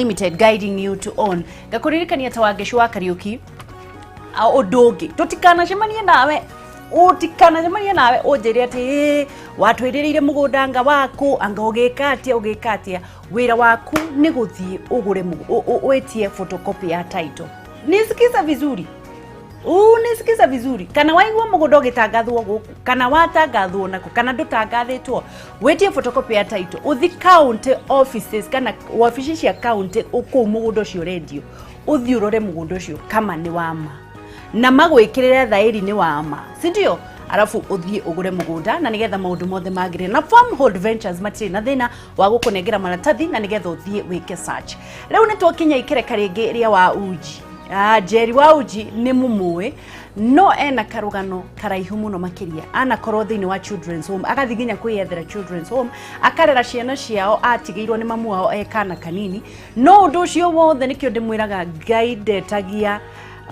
Limited, guiding you to own. Ngakũririkania ta Wangeci wa Kariũki, ũndũ ũngĩ tũtikanacemanie nawe, ũtikanacemanie nawe ũnjĩre atĩ, "Ĩ, watwĩrĩrĩire mũgũnda anga waku, anga ũgĩka atĩa, ũgĩka atĩa." Wĩra waku nĩ gũthiĩ ũgũre wĩtie photocopy ya title. Nisikiza vizuri, unisikiza vizuri. Kana waigua mũgũnda ũgĩtangathwo gũkũ, kana watangathwo naku, kana ndũtangathĩtwo, wĩtie photocopy ya title, ũthi county offices kana wabici cia county kũu mũgũnda ũcio ũrendio, ũthiĩ ũrore mũgũnda ũcio kama nĩ wa ma na magwĩkĩrĩre thaĩri nĩ wa ma, si ndio? Arabu ũthiĩ ũgũre mũgũnda na nĩgetha maũndũ mothe magĩrĩre. Na Farmhold Ventures matirĩ na thĩna wa gũkũnengera maratathi na nĩgetha ũthiĩ wĩke search. Rĩu nĩ twakinya ikereka rĩngĩ rĩa wa uji. Njeri wa uji nĩ mũmũĩ, no ena karũgano karaihu mũno makĩria. Anakorwo thĩinĩ wa children's home, agathiĩ nginya kwĩyethera children's home, akarera ciana ciao atigĩirwo nĩ mamu wao e kana kanini. No ũndũ ũcio wothe, nĩkĩo ndĩmwĩraga, Ngai ndetagia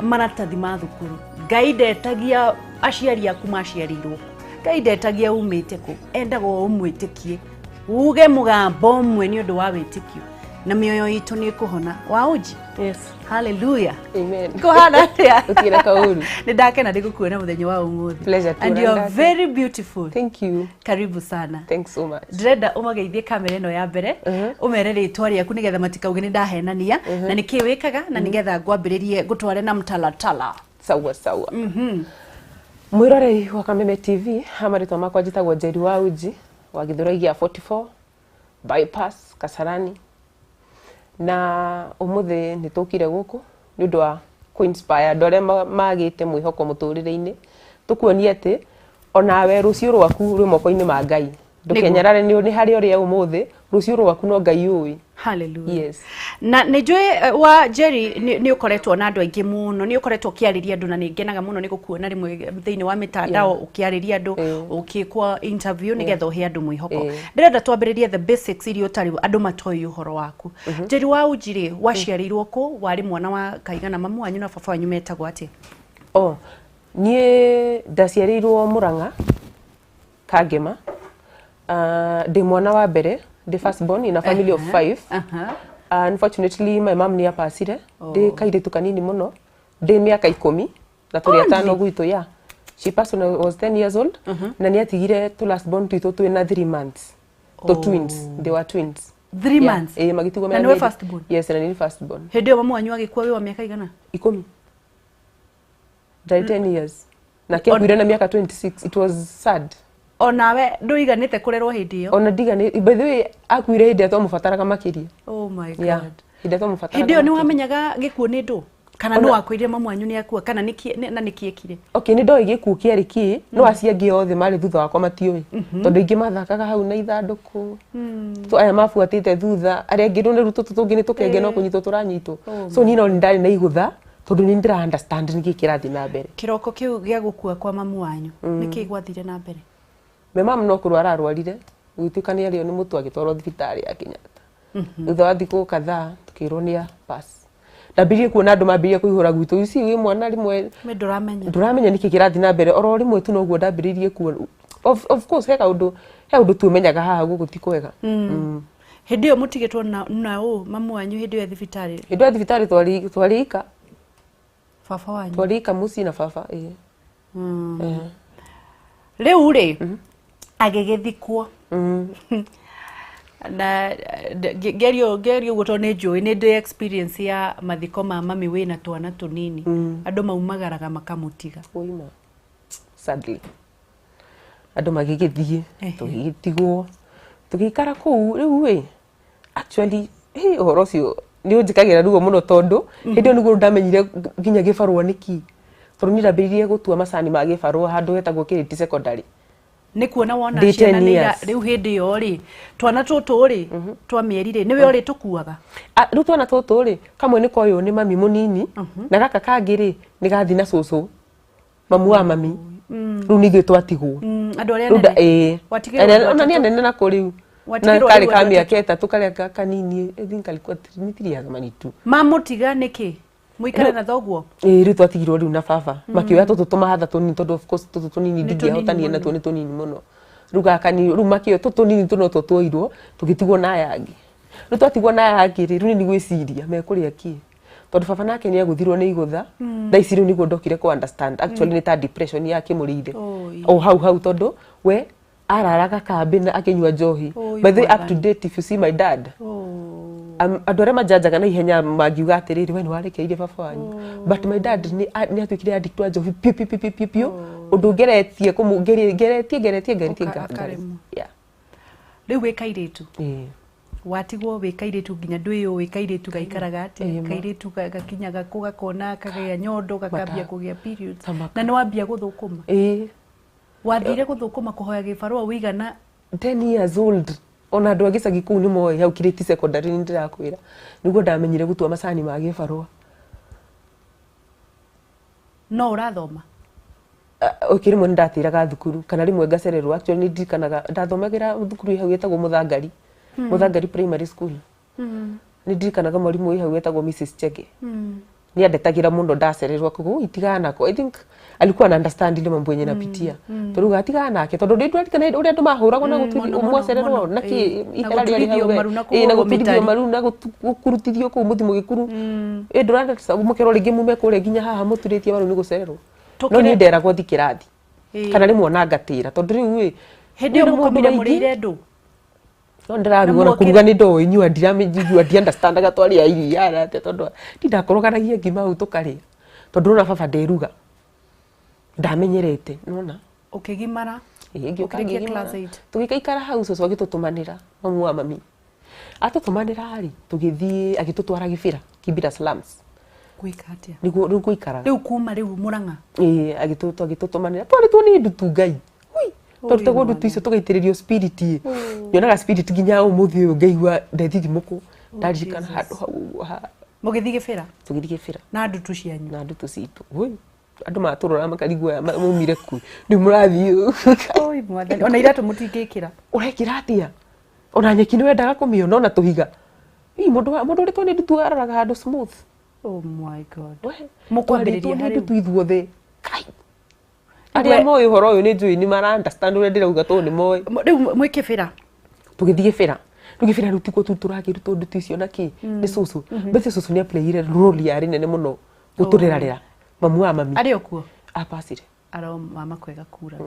maratathi ma thukuru, Ngai ndetagia aciari aku maciarĩirwo kũ, Ngai ndetagia umĩte kũ. Endaga o ũmwĩtĩkie, uge mũgambo ũmwe nĩ ũndũ wa wĩtĩkio, na mĩoyo itũ nĩ ĩkũhona. Wa uji. Yes. Hallelujah. Amen. Kũhana atĩa? Gũtirĩ kaũru. Nĩ ndakena nĩ gũkuona mũthenya wa ũmũthĩ. Pleasure. And you are tuonana. very beautiful. Thank you. Karibu sana. Thanks so much. Ndĩrenda ũmageithie kamera ĩno ya mbere, ũmere rĩtwa rĩaku nĩgetha matikauge nĩ ndahenania, na nĩkĩ wĩkaga, na nĩgetha ngwambĩrĩrie ngũtware na mtalatala. Sawa sawa. Mwĩrorei wa Kameme TV, ha marĩtwa makwa njĩtagwo Njeri wa Uji wa Gĩthũrai gĩa 44 Bypass Kasarani, na ũmũthĩ nĩ tũkire gũkũ nĩ ũndũ wa kũ-inspire andũ arĩa magĩte mwĩhoko mũtũrĩre-inĩ, tũkuonie atĩ onawe rũciũ rwaku rwĩ moko-inĩ ma Ngai. Ndũkenyarare nĩ harĩa ũrĩa ũmũthĩ, rũciũ rwaku no Ngai ũĩ. Hallelujah. Yes. Na nĩ njũĩ, wa Jerry, nĩ ũkoretwo na andũ aingĩ mũno, nĩ ũkoretwo ũkĩarĩria andũ, na nĩ ngenaga mũno nĩ gũkuona rĩmwe thĩinĩ wa mĩtandao ũkĩarĩria andũ, ũkĩkwo interview nĩgetha ũhe andũ mwĩhoko. Ndĩrenda twambĩrĩrie the basics iria ũtarĩ andũ matoĩ ũhoro waku. Jerry wa Uji rĩ, waciarĩirwo kũ? Warĩ mwana wa kaigana? Mamu wanyu na baba wanyu metagwo atĩa? Oh, niĩ ndaciarĩirwo Murang'a Kangema. Ndĩ mwana wa mbere, ndĩ first born in a family of five. Unfortunately my mom nĩ apacire ndĩ kairĩtu kanini mũno, ndĩ mĩaka 10, na tũrĩ atano gwitũ. Yeah. She passed when I was 10 years old, na nĩ atigire tũ last born twitũ twĩ na 3 months, tũ twins. They were twins. 3 Yeah. months? Ĩĩ, magĩtigwo Na mena nĩwe mĩeri. first born? Yes, na nĩ first born. Hĩndĩ ĩyo mamu wanyu agĩkua wĩ wa mĩaka igana? 10. Ndarĩ 10 years nake akuire na mĩaka 26. It was sad. Onawe ndũiganĩte kũrerwo hĩndĩ ĩyo? Ona ndigani. By the way, akuire hĩndĩ ĩrĩa twamũbataraga makĩria. Oh my God. Yeah, hĩndĩ ĩrĩa twamũbataraga Hĩndĩ ĩyo nĩ makĩria. wamenyaga gĩkuũ nĩ ndũ, kana nĩ wakwĩrire mamu wanyu nĩ akua, kana na nĩkĩ ekire? Okay, nĩ ndoĩ gĩkuũ kĩarĩ kĩ, no acio angĩ othe marĩ thutha wakwa matiũĩ, tondũ aingĩ mathakaga hau na ithandũkũ. So aya mabuatĩte thutha, arĩa angĩ rĩu tũtũ tũngĩ nĩ tũkenge, no kũnyitwo tũranyitwo. So niĩ no nĩ ndarĩ na igũtha, tondũ nĩ ndĩra understand nĩkĩ kĩrathiĩ na mbere. Kĩroko kĩu gĩa gũkua kwa mamu wanyu, nĩkĩ gwathire na mbere? My mom no kũrwara arwarire, gũgĩtuĩka nĩ arĩo nĩ mũtwe, agĩtwarwo thibitarĩ ya Kenyatta. Thutha wa thikũ kadhaa tukĩrwo nĩ a pass. Ndambĩrĩrie kuona andũ mambĩrĩria kũihũra gwitũ. You see, wĩ mwana rĩmwe Me ndũramenya. Ndũramenya nĩkĩ kĩrathiĩ na mbere. Oro rĩmwe tu noguo ndambĩrĩirie kuona, of course he kaũndũ, he ũndũ tumenyaga haha gũkũ ti kwega. Hĩndĩ ĩyo mũtigĩtwo na ũ, mamu wanyu hĩndĩ ĩyo ya thibitarĩ? Hĩndĩ ya thibitarĩ twarĩ ika. Baba wanyu? Twarĩ ika mũciĩ na baba, ĩĩ. Rĩu rĩ, agĩgĩthikwo na ngerio ũguo, tondũ nĩ njũĩ, nĩ ndĩ experience ya mathiko ma mami wĩna twana tũnini. Andũ maumagaraga makamũtiga. Ũima, sadly andũ magĩgĩthiĩ, tũgĩgĩtigwo tũgĩikara kũu. Rĩu ĩ, actually hĩ, ũhoro ũcio nĩ ũnjĩkagĩra ruo mũno, tondũ hĩndĩ ĩyo nĩguo ndamenyire nginya gĩbarũa nĩ kĩ, tondũ niĩ ndambĩrĩirie gũtua macani ma gĩbarũa handũ hetagwo Kĩrĩti Secondary. Nĩ kuona wona Ndĩ ciana 10 nĩ years. Rĩu hĩndĩ ĩyo rĩ, twana tũtũ rĩ twa mĩeri rĩ, nĩwe ũrĩ tũkuaga? Ah, rĩu twana tũtũ rĩ, kamwe nĩ koywo nĩ mami mũnini, na gaka kangĩ rĩ, nĩ gathi na cũcũ, mamu wa mami. Rĩu nĩ ithuĩ twatigwo. Andũ arĩa Rĩu anene? ĩĩ. Watigĩrwo andũ Ona nĩ atatũ? anene nako rĩu na Watigĩrwo karĩ rĩu ka andũ mĩaka 3, karĩa kanini, I think kalikuwa nĩ 3 years ama ni 2. Mamũtiga nĩkĩ? Mũikare na thoguo? Ĩĩ, rĩu twatigirwo rĩu na baba, makĩoya tũtũ tũmahatha tũnini, tondũ of course tũtũ tũnini Nĩ tũnini ndingĩahotania mũno. natuo, nĩ tũnini mũno. Rĩu gaka ni rĩu makĩoya tũtũ tũnini tũ, no tuo tuoirwo, tũgĩtigwo na aya angĩ. Rĩu twatigwo na aya angĩ rĩ, rĩu nĩ gwĩciria mekũrĩa kĩ, tondũ baba nake nĩ agũthirwo nĩ igũtha. Thaa ici rĩu nĩguo ndokire kũ understand actually nĩ ta depression yakĩmũrĩire Oi. o hau hau, tondũ we araraga kambĩ na akĩnyua njohi. Oi, By the way, up to Mwathani. date, if you see my dad, Oh. Andũ arĩa manjanjaga na ihenya mangiuga atĩrĩrĩ, we nĩ warekereirie baba wanyu, but my dad nĩ atuĩkire addict wa njohi piũ piũ piũ piũ piũ piũ, ũndũ ngeretie kũmũ ngeretie ngeretie ngeretie Akaremwo. Yeah. Rĩu wĩ kairĩtu, Ĩĩ. watigwo wĩ kairĩtu nginya ndwĩyũĩ kairĩtu gaikaraga atĩa, Ĩĩ, ma. kairĩtu gakinyaga kũ gakona kagĩa nyondo, gakambia Mata. kũgĩa periods, Tamaka. na nĩ wambia gũthũkũma? Ĩĩ. Wathire gũthũkũma kũhoya gĩbarũa wĩigana? 10 years old. Ona andũ a gĩcagi kũu nĩ moĩ, hau Kirĩti Secondary, nĩ ndĩrakwĩra nĩguo ndamenyire gũtua macani ma gĩbarũa. No ũrathoma? Okay, rĩmwe nĩ ndatĩraga thukuru kana rĩmwe ngacererwo. Actually nĩ ndirikanaga ndathomagĩra thukuru ĩ hau ĩtagwo Mũthangari, Mũthangari Primary School. Nĩ ndirikanaga mwarimũ wĩ hau wetagwo Mrs Chege nĩ andetagĩra mũno ndacererwo, koguo itigana nako. I think alikuwa ana understand ile mambo yenye napitia, tondũ atigana nake, tondũ ndĩ ndirikana ũrĩa andũ mahũragwo na Mũno, mũno, mwacererwo mũno. na kĩ Ĩĩ. Na ihera rĩarĩ gũturithio hau we. maru na Ĩĩ, na kũhũrwo gũturithio mĩtari. maru na gũkurutithio kũu mũthimo gĩkuru ĩ ndũranda mũkerwo rĩngĩ mume kũrĩa nginya haha mũturĩtie maru nĩ gũcererwo. No niĩ nderagwo thi kĩrathi kana rĩmwe ona ngatĩra, tondũ rĩu ĩ Hĩndĩ ĩyo kwĩna maũndũ mũkomire maingĩ. mũrĩire ndũ? No ndĩraruga na kũruga nĩ ndoĩ nyua ndiramĩjigua ndiunderstandaga twarĩa iria atĩa, tondũ ndindakoroganagia ngima hau tũkarĩa, tondũ ũrona baba nderuga ndamenyerete nona. Ũkĩgimara? Ĩĩ, ngĩũka Ũkĩrĩkia ngĩgimara. class eight? Tũgĩkaikara hau, cũcũ agĩtũtũmanĩra, mamu wa mami atũtũmanĩra rĩ, tũgĩthiĩ agĩtũtwara Gĩbĩra, Kibera slums. Gwĩka atĩa? Nĩguo rĩu gũikaraga. Rĩu kuma rĩu Mũrang'a? Ĩĩ, agĩtũtũmanĩra, twarĩtwo nĩ ndutu Ngai. Ui, twarutagwo ndutu icio tũgaitĩrĩrio spirit ĩ. Nyonaga spirit nginya ũmũthĩ ũyũ, ngaigua ndethithimũkũ ndaririkana Jesus. handũ hau ũguo Mũgĩthiĩ Gĩbĩra Tũgĩthiĩ Gĩbĩra. Na ndutu cianyu? Na ndutu citũ. Ui, andũ matũrora makarigwo aya maumire kũ rĩu mũrathiĩ. Oi Mwathani, ona iratũ mũtingĩkĩra. Ũrekĩra atĩa? Ona nyeki nĩ wendaga kũmĩona, ona tũhiga. Ii, mũndũ ũrĩtwo nĩ ndutu aroraga handũ smooth. Oh my God. We, Mũkwambĩrĩria twarĩtwo nĩ harĩ ndutu ithuothe. Kai, arĩa moĩ ũhoro ũyũ nĩ njũĩ nĩ mara understand ũrĩa ndĩrauga, tondũ nĩ moĩ. Rĩu mwĩ Kĩbĩra? Tũgĩthiĩ Gĩbĩra. Rĩu Gĩbĩra rĩu tikuo tu tũrakĩrutwo ndutu icio na kĩ nĩ cũcũ. Mbese cũcũ nĩ aplayire role yarĩ nene mũno gũtũrerarera, mamu wa mami. Arĩ o kuo? Apacire. Aro mama kwega kura.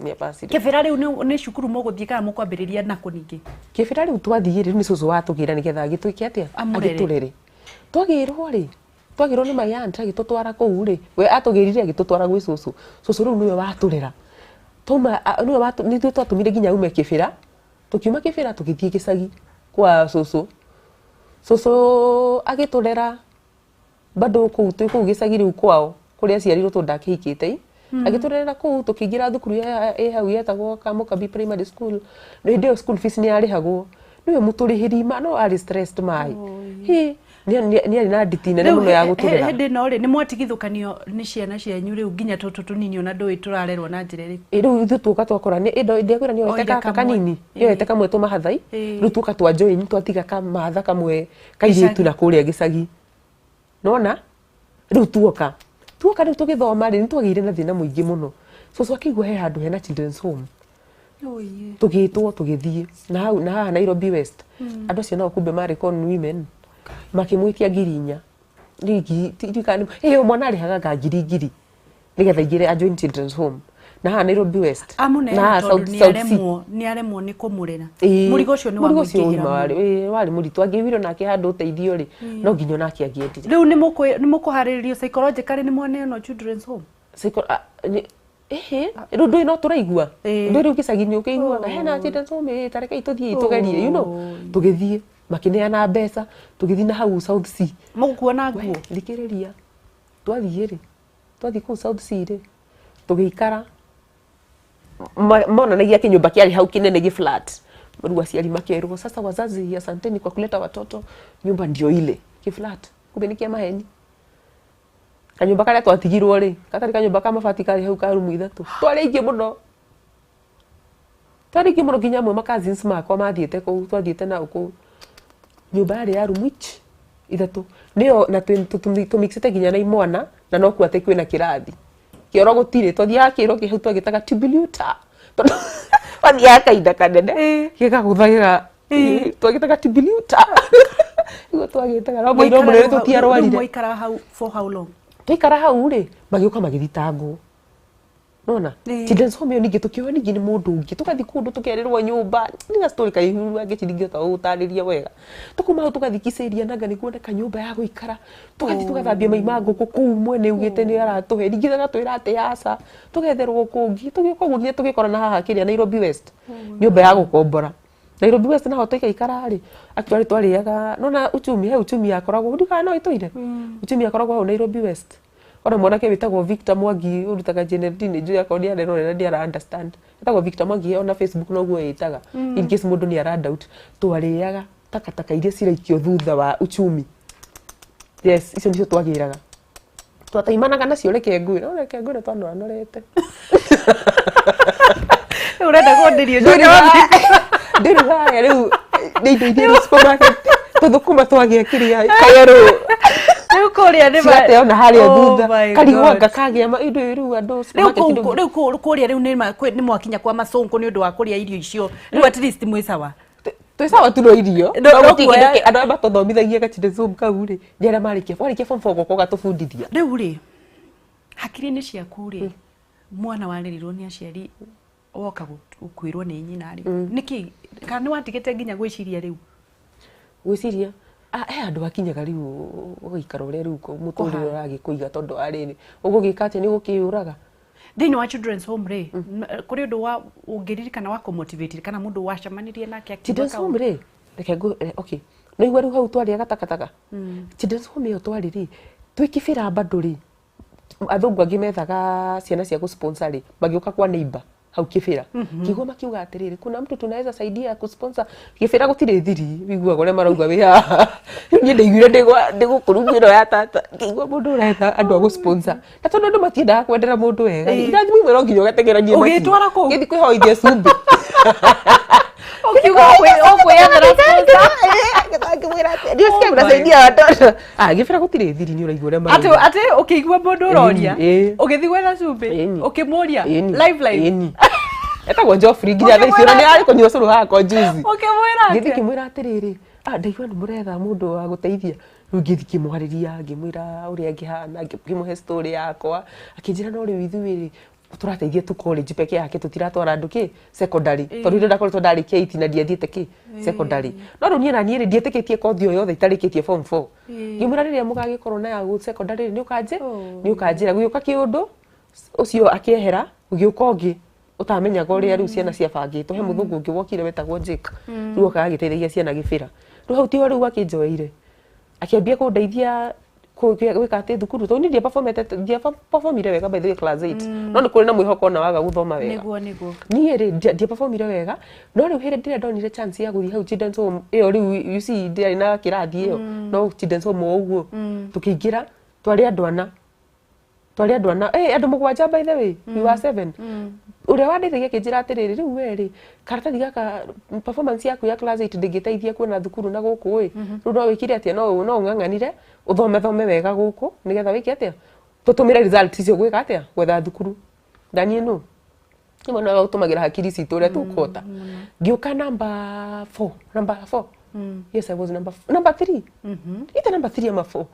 Nĩ apacire. Kĩbĩra rĩu nĩ cukuru mũgũthiĩ kana mũkwambĩrĩria nakũ ningĩ? Kĩbĩra rĩu twathiĩ rĩ, rĩu nĩ cũcũ watũgĩra nĩgetha agĩtwĩke atĩa? Amũrere. Agĩtũrere. Twagĩrwo rĩ, twagĩrwo nĩ my aunt agĩtũtwara kũu rĩ, we atũgĩrire agĩtũtwara gwĩ cũcũ. Cũcũ rĩu nĩwe watũrera. Twauma nĩwe nithuĩ twatũmire nginya aume Kĩbĩra. Tũkiuma Kĩbĩra tũgĩthiĩ gĩcagi kwa cũcũ. Cũcũ agĩtũrera bado kũu, twĩ kũu gĩcagi rĩu kwao kũrĩa aciarirwo, tondũ ndakĩhikĩte i. Agĩtũrerera kũu, tũkĩingĩra thukuru ĩ hau yetagwo Kamũkabi Primary School. Hĩndĩ ĩyo school fees nĩ yarĩhagwo, nĩwe mũtũrĩhĩri ma, no arĩ stressed mai. Hĩ, nĩ arĩ na nditi nene Rĩu mũno ya gũtũrera. Hĩndĩ ĩno rĩ, nĩ mwatigithũkanio nĩ ciana cianyu rĩu, nginya tũtũ tũnini ona ndũĩ tũrarerwo na njĩra ĩrĩkũ? Ĩ, rĩu ithuĩ tuoka twakora nĩ ĩndo ndĩakwĩra nĩ oete Oire gaka kamwe. kanini, nĩ oete kamwe tũmahathai. Rĩu tuoka twa join, twatiga kamatha kamwe kairĩtu Gĩcagi. na kũrĩa gĩcagi nona. Rĩu tuoka rĩu tũgĩthoma rĩ, nĩ twagĩire na thĩna mũingĩ mũno. Cũcũ akĩigua he handũ hena children's home, tũgĩtwo tũgĩthiĩ na hau na haha Nairobi West. Andũ acio nao kumbe marĩ con women, makĩmwĩtia 4,000. Rĩu ngiri ndirikana ĩyo mwana arĩhaga nga ngiri ngiri nĩgetha aingĩre a join children's home na haha Nairobi West na Amũneana haha tondũ South C. nĩ aremwo nĩ kũmũrera. Ĩĩ, Mũrigo ũcio nĩ mũrigo ũcio wamũingĩhĩra ũima mũno. warĩ ĩĩ, warĩ mũritũ. Angĩiguire onake handũ ũteithio rĩ, no nginya onake angĩendire. Rĩu nĩ mũkũharĩrĩrio psychologically nĩ mwaneanwo children's home? Ĩhĩ, rĩu ndũĩ no tũraigua. Ĩĩ. Ndũĩ rĩu gĩcagi-inĩ ũkĩiguaga hena children's home, ĩĩ, ta rekei tũthiĩ tũgerie, tũgĩthiĩ makĩneana mbeca, tũgĩthiĩ na hau South C. Mũgũkuo na nguo? Thikĩrĩria, twathiĩ rĩ, twathiĩ kũu South C rĩ, tũgĩikara monanagia kĩnyũmba kĩarĩ hau kĩnene gĩ flat. Rĩu aciari makerwo, "Sasa wazazi, asanteni kwa kuleta watoto, nyumba ndio ile kĩ flat." Kumbe nĩ kĩa maheni. Kanyũmba karĩa twatigirwo rĩ, gatarĩ kanyũmba ka mabati, karĩ hau ka rumu ithatũ. Twarĩ aingĩ mũno, twarĩ aingĩ mũno, nginya amwe ma cousins makwa mathiĩte kũu, twathiĩte nao kũu. Nyũmba yarĩ ya rumu ici ithatũ nĩyo, na tũmixĩte nginya na imwana, na no kuo atĩ kwĩna kĩrathi, kĩoro gũtirĩ. Twathiaga kĩoro kĩ hau twagĩtaga tubiluta, tondũ wathiaga kahinda kanene gĩkagũtha gĩga Twagĩtaga tibiliuta. Niguo twagĩtaga no mũino mũnene tũtiarwarire. Mwaikara hau for how long? Twaikara hau rĩ, magĩũka magĩthitangwo. Nona? Children's home ĩyo ningĩ tũkĩoywo ningĩ nĩ mũndũ ũngĩ, tũgathiĩ kũndũ tũkerĩrwo nyũmba, nĩ ga story karaihu angĩci ndingĩhota gũgũtarĩria wega. Tũkauma hau tũgathiĩ Kiserian anga nĩkuoneka nyũmba ya gũikara, tũgathiĩ tũgathambia mai ma ngũkũ kũu mwene augĩte nĩ aratũhe, ningĩ agatwĩra atĩ aca, tũgetherwo kũngĩ, tũgĩũka ũguo nginya tũgĩkorana haha kĩrĩa Nairobi West, nyũmba ya gũkombora. Nairobi West naho tũikaikara rĩ, actually twarĩaga, nona uchumi, he uchumi yakoragwo, ndiũĩ kana no ĩtũire? Uchumi yakoragwo hau Nairobi West. Ona mwanake wĩtagwo Victor Mwangi ũrutaga GNLD nĩ njũĩ akorwo nĩ arerorera nĩ ara understand. Etagwo Victor Mwangi ona Facebook noguo ĩtaga. In case mũndũ nĩ ara doubt. Twarĩaga takataka iria ciraikio thutha wa uchumi. Yes, icio nicio twagĩraga. Twataimanaga nacio reke ngwĩre, no reke ngwĩre twanoranorete. Rĩu ũrenda kũndĩria Ndĩrugaga rĩu nĩ indo iria irĩ supermarket tũthũkũma twagĩa kĩrĩa kayarũ rĩu kũrĩa nĩ cigateo na harĩa Oh thutha my karigwa God. ngakagĩa ma indo rĩu andũ Rĩu supermarket kũu ndũngĩ- rĩu kũu kũrĩa rĩu nĩ mwakinya kwa macũngũ nĩ ũndũ wa kũrĩa irio icio rĩu at least mwĩ sawa. Twĩ sawa tu no irio. No- No no gũtirĩ kuoya- kĩndũ andũ arĩa matũthomithagia gachinde zoom kau rĩ nĩ arĩa marĩkia warĩkia form four ũgoka ũgatũbundithia. Rĩu rĩ hakiri-inĩ ciaku rĩ mwana warerirwo nĩ aciari woka gũkuĩrwo nĩ nyina rĩ nĩkĩ kana nĩ watigĩte nginya gwĩciria rĩu? Gwĩciria he andũ hakinyaga rĩu ũgaikara ũrĩa rĩu mũtũrĩre ũragĩkũiga tondũ wa rĩrĩ ũgũgĩka atĩa nĩ ũgũkĩyũraga. Thĩinĩ wa children's home rĩ kũrĩ ũndũ wa ũngĩririkana wa kũmotivate kana mũndũ wacemanirie nake akiuga Children's kaũndũ? home rĩ reke ngũ okay nĩ igua rĩu hau twarĩaga takataka. Children's home ĩyo twarĩ rĩ twĩ kĩbĩra bado rĩ athũngũ angĩ methaga ciana cia gũ-sponsor rĩ magĩũka kwa neighbor hau kĩbĩra kĩguo makiuga atĩrĩrĩ kuna mtu tunaweza saidia kusponsor kĩbĩra gũtirĩ thiri wiguaga ũrĩa marauga wĩ haha. Rĩu niĩ ndaiguire ndĩ gũkũ rungu ĩno ya tata ngĩigua mũndũ ũretha andũ a gũ-sponsor na tondũ andũ matiendaga kwendera mũndũ wega irathimo imwe no nginya ũgategeranie nacio. Ũgĩtwara kũu? Ngĩthiĩ kwĩhoithia cumbĩ. Ũkiuga ũkwĩyethera sponsor. Ndio Oh my mnasaidia watoto. Ah, gĩbĩra gũtirĩ thiri nĩ ũraigua ũrĩa Atĩ marauga. atĩ ũkĩigua mũndũ ũroria Ĩni, ĩ. ũgĩthiĩ gwetha cumbĩ Ĩni. ũkĩmũria Ĩni. live live Ĩni. Etagwo Geoffrey nginya thaa ici ona nĩ arĩ kũnyua cũrũ hakwa juzi. Ũkĩmwĩra Ngĩthiĩ atĩa? ngĩmwĩra atĩrĩrĩ, ah, ndaigua nĩ mũretha mũndũ wa gũteithia. Rĩu ngĩthiĩ ngĩmwarĩria ngĩmwĩra ũrĩa ngĩhana ngĩmũhe story yakwa akĩnjĩra no rĩu ithuĩ rĩ tũrateithia tu college peke yake tũtiratwara andũ kĩ secondary tondũ rĩrĩa ndakoretwo ndarĩkia 8 na ndiathiĩte kĩ secondary no rĩu niĩ na niĩ rĩ ndietĩkĩtie kothi o yothe itarĩkĩtie form 4 ngĩmwĩra rĩrĩa mũgagĩkorwo na ya gũ secondary rĩ nĩ ũkanjĩ nĩ ũkanjĩra gũgĩũka kĩũndũ ũcio akĩehera gũgĩũka ũngĩ ũtamenyaga ũrĩa rĩu ciana ciabangĩtwo he mũthũngũ ũngĩ wokire wetagwo Jake rĩu okaga agĩteithagia ciana gĩbĩra rĩu hau tiho rĩu akĩnjoeire akĩambia kũndeithia gwĩka atĩ thukuru tondũ niĩ ndiaperformire wega by the way class 8 no nĩ kũrĩ na mwĩhoko ona waga gũthoma wega. Nĩguo nĩguo. Niĩ rĩ ndiaperformire wega no rĩu hĩndĩ ĩrĩa ndonire chance ya gũthiĩ hau children's home ĩyo rĩu you see ndiarĩ na kĩrathi ĩyo no children's home o ũguo tũkĩingĩra twarĩ andũ ana twarĩ andũ ana andũ mũgwanja by the way we were 7. Ũrĩa wandeithagia akĩnjĩra atĩrĩrĩ rĩu we rĩ karatathi gaka performance yaku ya class 8 ndĩngĩteithia kuona thukuru na gũkũ ĩ rĩu no wĩkire atĩa no ũng'ang'anire ũthome thome wega gũkũ nĩgetha wĩke atĩa tũtũmĩre result icio gwĩka atĩa gwetha thukuru na niĩ nũ nĩ mwana wa gũtũmagĩra hakiri citũ ũrĩa tũkũhota ngĩũka number 4 number 4 yes I was number 3 ita number 3 ama 4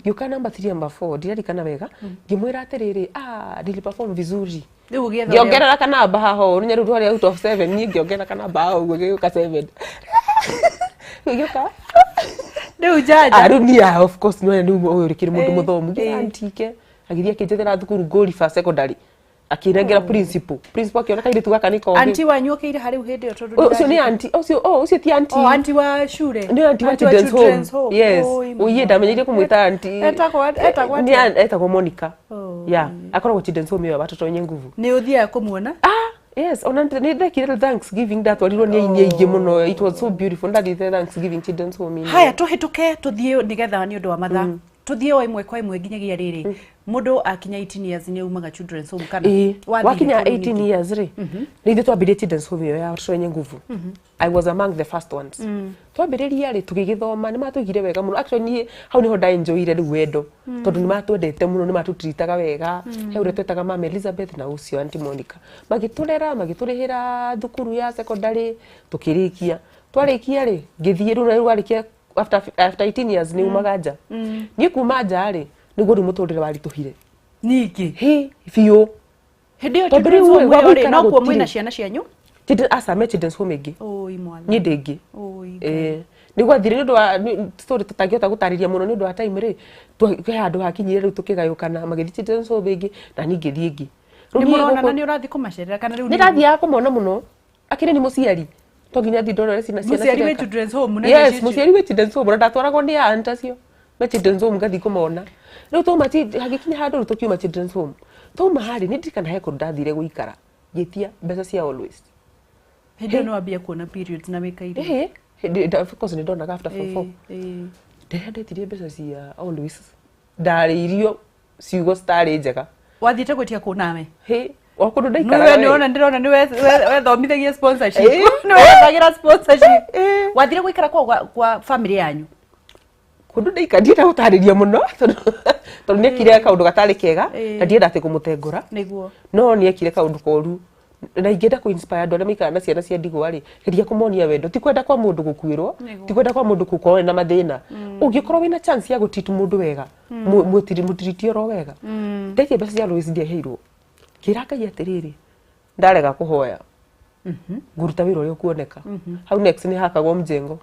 ngĩũka number 3 ama 4 ndirarikana wega ngĩmwĩra atĩrĩrĩ ah niliperform vizuri Rĩu ũgĩetha ũrĩa- ngĩongerera kanamba haha ũũ nĩ rĩu twarĩ out of 7 niĩ ngĩongerera kanamba haha ũguo gĩgĩũka 7 gĩgĩũka Rĩu njanja. Ah, rĩu niĩ ah, of course nĩ rĩu ũyũ rĩkĩrĩ mũndũ mũthomu ĩ. ngĩra agĩthiĩ akĩnjethera thukuru Ngoliba secondary akĩnengera principal principal akĩona kairĩtu gaka nĩ kogĩ. Aunty wanyu okĩire harĩ hĩndĩ ĩyo tondũ Ũcio nĩ aunty ũcio oh ũcio ti aunty. Oh, aunty wa cure. Nĩ aunty wa children's home. Yes. Oi, Oiye ndamenyeire kũmwĩta aunty. Etagwo Nĩ atĩa? etagwo Monica. Oh. Yeah, akoragwo children's home ĩyo ya watoto wenye nguvu. Nĩ ũthiaga kũmuona? Ah, yes, ona nĩ ndekire Thanksgiving ndatwarirwo nĩ aini aingĩ mũno. It was so beautiful. Ndathiĩte Thanksgiving children's home. Haya tũhĩtũke tũthiĩ nĩgetha nĩ ũndũ wa mathaa tũthiĩ o ĩmwe kwa ĩmwe nginyagia rĩrĩ mũndũ akinya 18 years nĩ aumaga children's home kana Ĩĩ, wathiire wakinya kũu 18 nĩkĩ? years rĩ nĩ ithuĩ twambirie children's home ĩyo ya watoto wenye nguvu. I was among the first ones. Twambĩrĩria rĩ tũgĩgĩthoma nĩ matũigire wega mũno actually niĩ hau nĩho ndaenjoyire rĩu wendo tondũ nĩ matwendete mũno nĩ matũtritaga wega he ũrĩa twetaga mama Elizabeth na ũcio aunty Monica magĩtũrera magĩtũrĩhĩra thukuru ya secondary tũkĩrĩkia. Twarĩkia rĩ, ngĩthiĩ rĩu na rĩu warĩkia after 18 years nĩ umaga nja. Niĩ kuma nja rĩ, nĩguo rĩu mũtũrĩre waritũhire. Ningĩ Hĩ, biũ. Hĩndĩ ĩyo Tondũ children's rĩu home gwa ĩyo rĩ, gũikara no kuo gũtirĩ. mwĩna ciana cianyu? Aca, me children's home ĩngĩ. Oi mwathani. Niĩ ndĩ ĩngĩ. Oi Ngai. Ĩĩ, nĩ gwathire nĩ ũndũ wa story tũtangĩhota gũtarĩria mũno nĩ ũndũ wa time rĩ, he handũ hakinyire rĩu tũkĩgayũkana, magĩthiĩ children's home ĩngĩ na niĩ ngĩthiĩ ĩngĩ. Rĩu Nĩ niĩ mũronana? gũkũ- Nĩ ũrathiĩ kũmacerera kana rĩu Nĩ ndathiaga kũmona mũno, akĩrĩ nĩ mũciari to nginya thiĩ ndorore ciana ciana Mũciari wĩ cireka. children's home na Yes, icio- mũciari wĩ children's home, na ndatwaragwo nĩ aunt acio me children's home ngathiĩ kũmona. Rĩu twauma hagĩkinya handũ rĩu tũkiuma children's home, twauma harĩ nĩ ndirikana he kũndũ ndathire gũikara, ngĩtia mbeca cia always. Hĩndĩ ĩyo nĩ wambia kuona periods na wĩ kairĩtu? Ĩhĩ, hĩndĩ of course nĩ ndonaga after form four. Ĩĩ. Ndĩrĩa ndetirie mbeca cia always, ndarĩirio ciugo citarĩ njega. Wathiĩte gwĩtia kũ nawe? Hĩ, o kũndũ Nĩwe ndaikaraga we. nĩwona, ndĩrona nĩ wethomithagia sponsorship. Ĩĩ. Nĩ wethagĩra sponsorship. Ĩĩ. Wathire gũikara kwa family yanyu? Kũndũ ndaikara ndienda gũtarĩria mũno tondũ nĩekire kaũndũ gatarĩ kega Ĩĩ. na ndienda atĩ kũmũtengũra. Nĩguo. No nĩekire kaũndũ koru na ingĩenda kũ inspire andũ arĩa maikaraga na ciana cia ndigwa rĩ, geria kũmonia wendo. Ti kwenda kwa mũndũ gũkuĩrwo, Nĩguo. ti kwenda kwa mũndũ gũkorwo na mathĩna. Ũngĩkorwo wĩna chance ya gũtreat mũndũ wega, mũtiriti oro wega. Ndetie mbeca cia Louis, ndiaheirwo. Ngĩra Ngai atĩrĩrĩ, ndarega kũhoya, ngũruta wĩra ũrĩa ũkuoneka hau. Next nĩ hakagwo mjengo,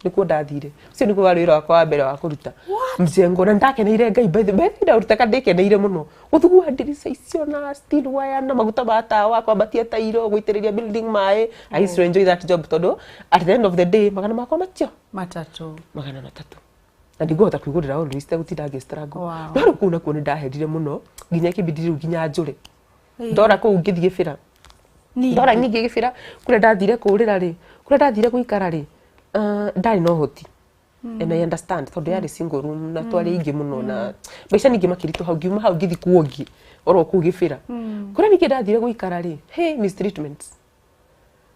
nĩkuo ndathire. Ũcio nĩguo warĩ wĩra wakwa wa mbere wa kũruta mjengo na ndakeneire Ngai. By the way, ndaũrutaga ndĩkeneire mũno, gũthugua ndirica icio na steel wire na maguta ma tawa, kwambatia tairo, gũitĩrĩria building maĩ. I used to enjoy that job tondũ at the end of the day magana makwa macio 300. 300 na ndingũhota kwĩgũrĩra always tegũtinda ngĩ struggle. Wow. No rĩu kũu nakuo nĩ ndaherire mũno nginya kĩbindi rĩu nginya njũre ndora kũu ngĩthiĩ gĩbĩra. Ningĩ. Ndora ningĩ gĩbĩra kũrĩa ndathire kũrĩra rĩ, kũrĩa ndathire gũikara rĩ, ndarĩ na ũhoti and I understand tondũ yarĩ single room na twarĩ aingĩ mũno na maica ningĩ makĩritũ hau. Ngiuma hau ngĩthiĩ kuo ngĩ oro kũu gĩbĩra kũrĩa ningĩ ndathire gũikara rĩ, hey, mistreatments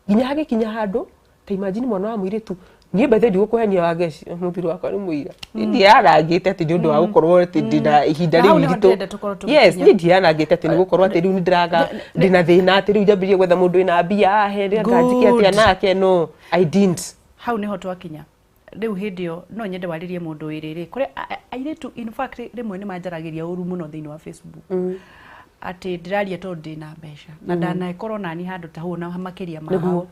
nginya hagĩkinya handũ ta imagine mwana wa mũirĩtu. Niĩ bethe ndigũkũhenia wa ngeci, mũthuri wakwa nĩ mũira, ndianangĩte atĩ nĩ ũndũ wa gũkorwo atĩ ndĩna ihinda Na hau rĩu nĩho iritũ. ndĩrenda tũkorwo tũgĩkinya. Yes, niĩ ndianangĩte atĩ nĩ gũkorwo atĩ rĩu nĩ ndĩraga ndĩna thĩna atĩ rĩu njambĩrĩrie gwetha mũndũ wĩna mbia ahe nganjike atĩa Good. nake. No, I didn't. Hau niho twakinya rĩu. Hĩndĩ ĩyo no nyende warĩrie mũndũ wĩrĩrĩ kũrĩa airĩtu in fact rĩmwe nĩ manjaragĩria ũru mũno thĩinĩ wa Facebook atĩ ndĩraria tondũ ndĩna mbeca na ndanakorwo nani handũ ta hau na makĩria ma Nĩguo. hau.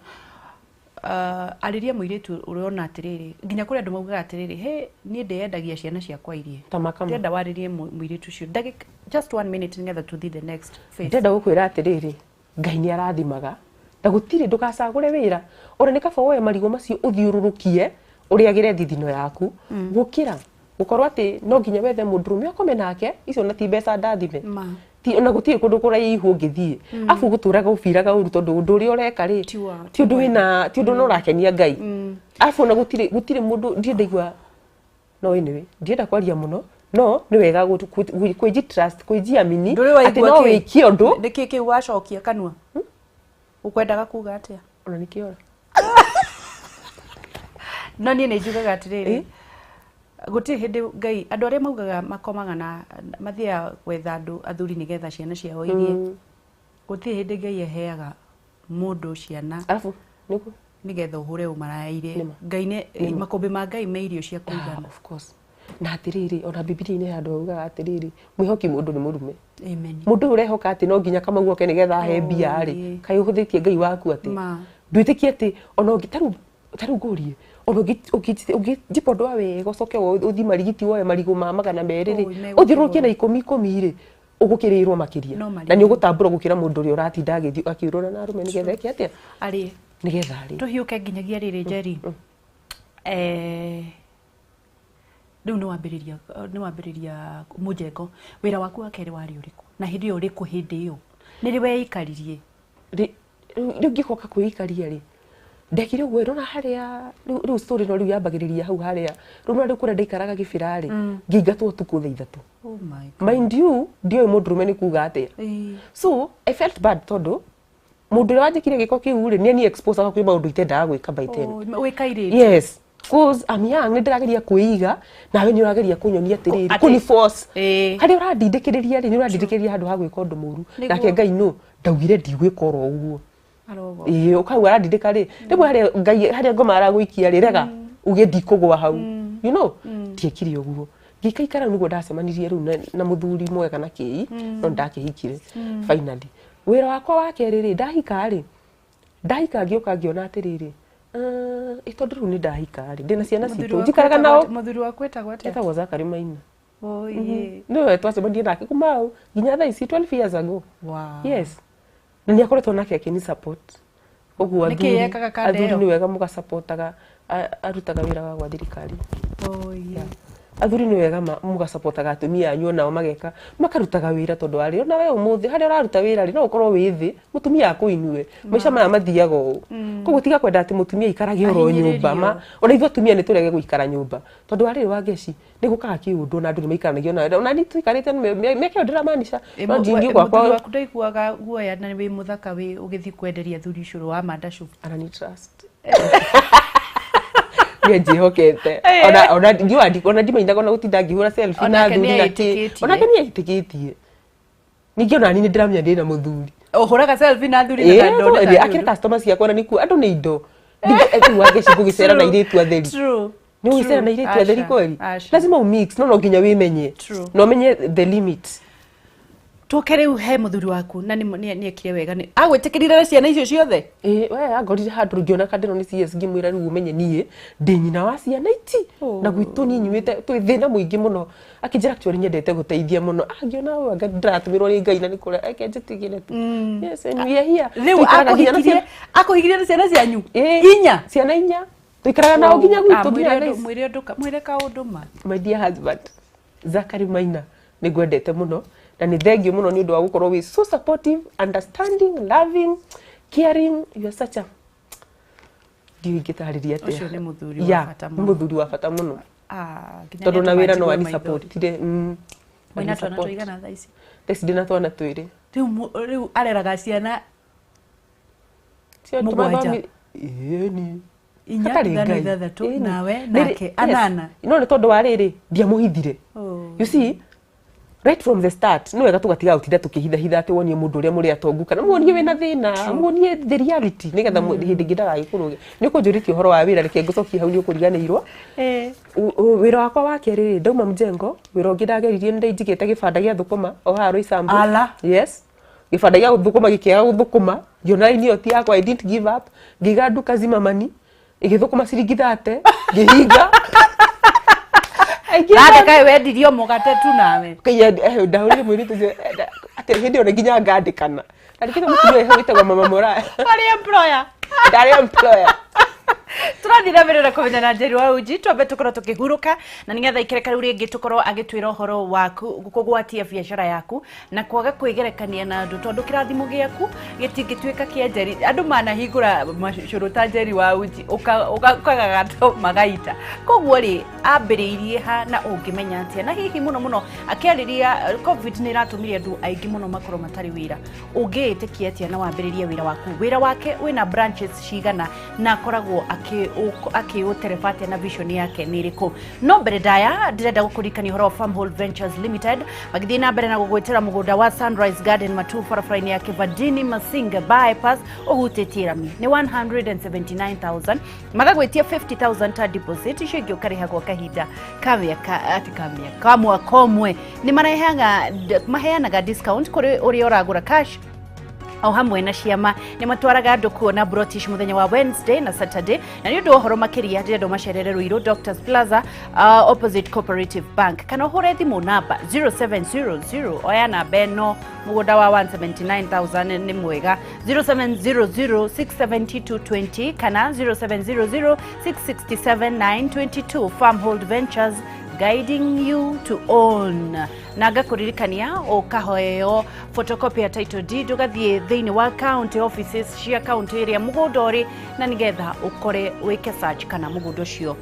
Arĩria mũirĩtu ũrona atĩrĩrĩ, nginya kũrĩ andũ maugaga atĩrĩrĩ, he niĩ ndĩyendagia ciana ciakwa irie. Ta makama. Ndĩrenda warĩrie mũirĩtu ũcio ndagĩka just one minute nĩgetha tũthiĩ the next phase. Ndĩrenda gũkwĩra atĩrĩrĩ, Ngai nĩ arathimaga na gũtirĩ. Ndũgacagũre wĩra, ona nĩ kaba woe marigũ macio ũthiũrũrũkie ũrĩagĩre thithino yaku gũkĩra gũkorwo atĩ no nginya wethe mũndũrũme ũkome nake. Icio na ti mbeca ndathime. Ma. Ti ona gũtirĩ kũndũ kũraihu ũngĩthiĩ, abu gũtũraga ũbiraga ũru tondũ ũndũ ũrĩa ũreka rĩ Ti ti ũndũ wĩna, ti ũndũ na ũrakenia Ngai. Abu ona gũtirĩ mũndũ ndirĩ ndaigua. No anyway, ndienda kwaria mũno, no nĩ wega kwĩji trust, kwĩjiamini Ndũrĩ waigua atĩ no kĩ? wĩkie ũndũ. Nĩ kĩ kĩu wacokia kanua ũkwendaga kuga atĩa? Ona nĩkĩora. No niĩ nĩ njugaga atĩrĩrĩ, gũtirĩ hĩndĩ Ngai andũ arĩa maugaga makomaga na mathiaga gwetha andũ athuri nĩgetha ciana ciao irie, gũtirĩ hĩndĩ Ngai aheaga mũndũ ciana Arabu nĩguo nĩgetha ũhũre ũmarayaire. Nĩma. Ngai nĩ makũmbĩ ma Ngai me irio cia Ah, kũigana. of course. Na atĩrĩrĩ, ona Bibilia-inĩ handũ haugaga atĩrĩrĩ, mwĩhoki mũndũ nĩ mũrume. Amen. Mũndũ ũyũ ũrehoka atĩ no nginya Kamau oke nĩgetha ahe mbia rĩ, ĩĩ. kaĩ ũhũthĩtie Ngai waku atĩ? Ma. Ndwĩtĩkie atĩ ona ũngĩ tarĩu ngũrie, ona ũngĩnjipa ũndũ wa wega, ũcoke ũthiĩ marigiti woe marigũ ma 200 rĩ, Oi, megũkĩgũra. ũthiũrũrũkie na ikũmi ikũmi rĩ, ũgũkĩrĩrwo makĩria No marigũ. na nĩ ũgũtambũra gũkĩra mũndũ ũrĩa ũratinda agĩthiĩ akĩũrũra na arũme nĩgetha eke atĩa, Arĩ nĩgetha rĩ. Tũhiũke nginyagia rĩrĩ, Njeri, rĩu nĩ wambĩrĩria mũjengo. Wĩra waku wa kerĩ warĩ ũrĩkũ na hĩndĩ ĩyo ũrĩkũ? Hĩndĩ ĩyo nĩ rĩ weikaririe? Rĩu ngĩcoka kwĩikaria rĩ, ndekire ũguo ndona harĩa rĩu story no rĩu yambagĩrĩria hau harĩa rĩu na rĩu kũrĩa ndaikaraga gĩbĩra rĩ, ngĩingatwo ũtukũ thaa 3. Oh my God. Mind you, ndiũĩ mũndũrũme nĩ kuga atĩa. So I felt bad tondũ mũndũ ũrĩa wanjĩkire gĩko kĩu rĩ, nĩ ni expose kwĩ maũndũ itendaga gwĩka by then. Oh, wĩ kairĩtu. Yes, cause I'm young, nĩ ndĩrageria kwĩiga nawe nĩ ũrageria kũnyonia atĩrĩrĩ, kũni force harĩa ũrandindĩkĩrĩria rĩ, nĩ ũrandindĩkĩrĩria handũ ha gwĩka ũndũ mũru. Nĩguo. Nake Ngai no ndaugire ndigwĩka oro ũguo. Arogo. Ĩĩ, ũkauga arandindĩka rĩ, rĩmwe harĩa Ngai, harĩa ngoma aragũikia rĩ, rega uge ndikũgwa hau, you know. Ndiekire ũguo, ngĩikaikara nĩguo ndacemanirie rĩu na mũthuri mwega na kĩi, no ndakĩhikire finally. Wĩra wakwa wa kerĩ rĩ, ndahika rĩ, ndahika ngĩũka ngĩona atĩrĩrĩ, ĩ tondũ rĩu nĩ ndahika rĩ, ndĩna ciana Mũthuri citũ waku njikaraga etagwo nao. Mũthuri waku etagwo atĩa? Etagwo Zakari Maina. Oye. Nĩwe twacemanirie nake kuma hau nginya thaa ici, 12 years ago. Yes, na nĩ akoretwo nake akĩni support ũguo. Nĩkĩ Athuri, yekaga kanda athuri ĩyo? nĩ wega mũgasapotaga. Arutaga wĩra wa gwa thirikari. Oye. Athuri nĩ wega mũgasapotaga atumia anyu, onao mageka makarutaga wĩra, tondũ arĩ ona we ũmũthĩ harĩa ũraruta wĩra rĩ, no ũkorwo wĩ thĩ, mũtumia akũinue. Maica maya mathiaga ũũ, koguo tiga kwenda atĩ mũtumia aikarage oro nyũmba. Ahinyĩrĩrio. Ma ona ithuĩ atumia nĩ tũrege gũikara nyũmba, tondũ arĩ wa ngeci nĩ gũkaga kĩũndũ na andũ nĩ maikaranagia, ona niĩ tũikarĩte mĩaka ĩyo ndĩramaanisha Ĩ, no ndingiuga mũthuri gwakwa waku ndaiguaga guoya na wĩ mũthaka wĩ ũgĩthiĩ kwenderia athuri ũcũrũ wa mandacũ? Arani trust, niĩ njĩhokete. Ona ndiũa ona ndimaindaga ona gũtinda ngĩhũra selfie na Onake athuri na kĩ. nĩeĩtĩkĩtie. Onake nĩ etĩkĩtie. Ningĩ ona niĩ nĩ ndĩramenya ndĩna mũthuri. Ũhũraga selfie na athuri na ndoneka nĩ Akĩrĩ ũndũ. customer ciakwa na nĩkuo andũ nĩ indo. Rĩu wangeci ngũgĩcera na airĩtu atheri? True. Nĩ ũgĩcera na airĩtu atheri Aca, kweli? aca. Lazima umix, no nginya wĩmenye True. na ũmenye the limit. Tũke rĩu he mũthuri waku, na nĩ ekire wega nĩ agwĩtĩkĩrire na ciana icio ciothe? Ĩĩ, we angorire handũ ngĩona kandĩro nĩ CS, ngĩmwĩra, rĩu ũmenye niĩ ndĩ nyina wa ciana ici na gwitũ niĩ nyumĩte twĩ thĩna mũingĩ mũno. Akĩnjĩra, actually nyendete gũteithia mũno. Ah, ngĩona ũũ anga ndĩratũmĩrwo nĩ Ngai na nĩ kũrĩa reke njĩtigĩre tu. Yes, and we are here. Rĩu Tũikaraga nginya na akũhikirie akũhikirie na ciana cianyu? Ĩĩ, Inya? Ciana inya, tũikaraga nao nginya Ah, gwitũ nginya mwĩre thaa ũndũ- ici. mwĩre ũndũ mwĩre kaũndũ ma. My dear husband Zachary Maina, nĩ ngwendete mũno na nĩ thank you mũno nĩ ũndũ wa gũkorwo wĩ so supportive, understanding, loving, caring. You are such a, ndiũĩ ingĩtarĩria atĩa. Ũcio nĩ mũthuri wa bata nĩ mũno. Mũthuri wa bata mũno. Ah, nginya Tondũ na nĩatũma wĩra no njigue ani maithori. supportire. Mwĩna twana tũigana thaa ici? Thaa ici ndĩna twana twĩrĩ. Rĩu rĩu areraga ciana Cio mũgwanja. Ĩni. Inya, Hatarĩ ithano, Ngai. ithathatũ, Ĩni. nawe, nake, Yes. anana. No nĩ tondũ wa rĩrĩ, ndiamũhithire. Oh. You see, right from the start nĩ wega tũgatiga gũtinda tũkĩhithahitha atĩ wonie mũndũ ũrĩa mũrĩ atongu kana muonie wĩna thĩna, muonie the reality nĩgetha hĩndĩ ĩngĩ ndagagĩkũrũge. Nĩ ũkũnjũrĩtie ũhoro wa wĩra, reke ngũcokie hau, nĩ ũkũriganĩirwo. Wĩra wakwa wa kerĩ rĩ, ndauma mjengo, wĩra ũngĩ ndageririe nĩ ndainjigĩte gĩbanda gĩa thũkũma o haha Roysambu. Ala. Yes, gĩbanda gĩa gũthũkũma gĩkĩaga gũthũkũma, ngĩona raini ĩyo ti yakwa. I didn't give up, ngĩiga nduka Zimamani ĩgĩthũkũma ciringi 30, ngĩhinga. I gave Nande up. kaĩ wendirio mũgate tu nawe? Ndahũrire mũirĩtu ũcio, atĩ hĩndĩ ĩyo nĩ nginya ngandĩkana, ndandĩkĩte mũtumia ũyũ wĩtagwo Mama Mora. Warĩ employer? Ndarĩ employer. Tũrathiĩ na mbere na kũmenya na Njeri wa Uji. Twambe tũkorwo tũkĩhurũka na nĩgetha ikereka rĩu rĩngĩ tũkorwo agĩtwĩra ũhoro waku kũgwatia biacara yaku na kwaga kwĩgerekania na andũ, tondũ kĩrathimo gĩaku gĩtingĩtuĩka kĩa Njeri. Andũ manahingũra macũrũ ta Njeri wa Uji ũkagagato magaita. Koguo rĩ, ambĩrĩirie ha na ũngĩmenya atĩa? Na hihi mũno mũno akĩarĩria COVID nĩ ĩratũmire andũ aingĩ mũno makorwo matarĩ wĩra, ũngĩĩtĩkia atĩa na wambĩrĩrie wĩra waku? Wĩra wake wĩna branches cigana na akoragwo akĩũtereba atĩa na vision yake nĩ ĩrĩkũ? No mbere ndaya, ndĩrenda gũkũririkania ũhoro wa Farmhold Ventures Limited, magĩthiĩ na mbere na gũgwĩtĩra mũgũnda wa Sunrise Garden Matu, barabara-inĩ ya Kivandini Masinga bypass, ũhutĩtie rami nĩ 179,000, magagwĩtia 50,000 ta deposit, icio ingĩ ũkarĩha gwa kahinda ka mĩaka, ati ka mĩaka, ka mwaka ũmwe. Nĩ marehaga, maheanaga discount kũrĩ ũrĩa ũragũra cash o hamwe na ciama. Nĩ matwaraga andũ kuona British mũthenya wa Wednesday na Saturday. Na nĩ ũndũ wa ũhoro makĩria, ndĩrenda ũmacerere Ruiru Doctors Plaza, opposite Cooperative Bank, kana ũhũre thimũ namba 0700. Oya namba ĩno, mũgũnda wa 179,000 nĩ mwega, 0700 67220 kana 0700 667 922. Farmhold Ventures, guiding you to own. Na ngakũririkania ũkahoeo photocopy ya title deed, ũgathiĩ thĩinĩ wa county offices cia county ĩrĩa mũgũnda ũrĩ, na nĩgetha ũkore wĩke search kana mũgũnda ũcio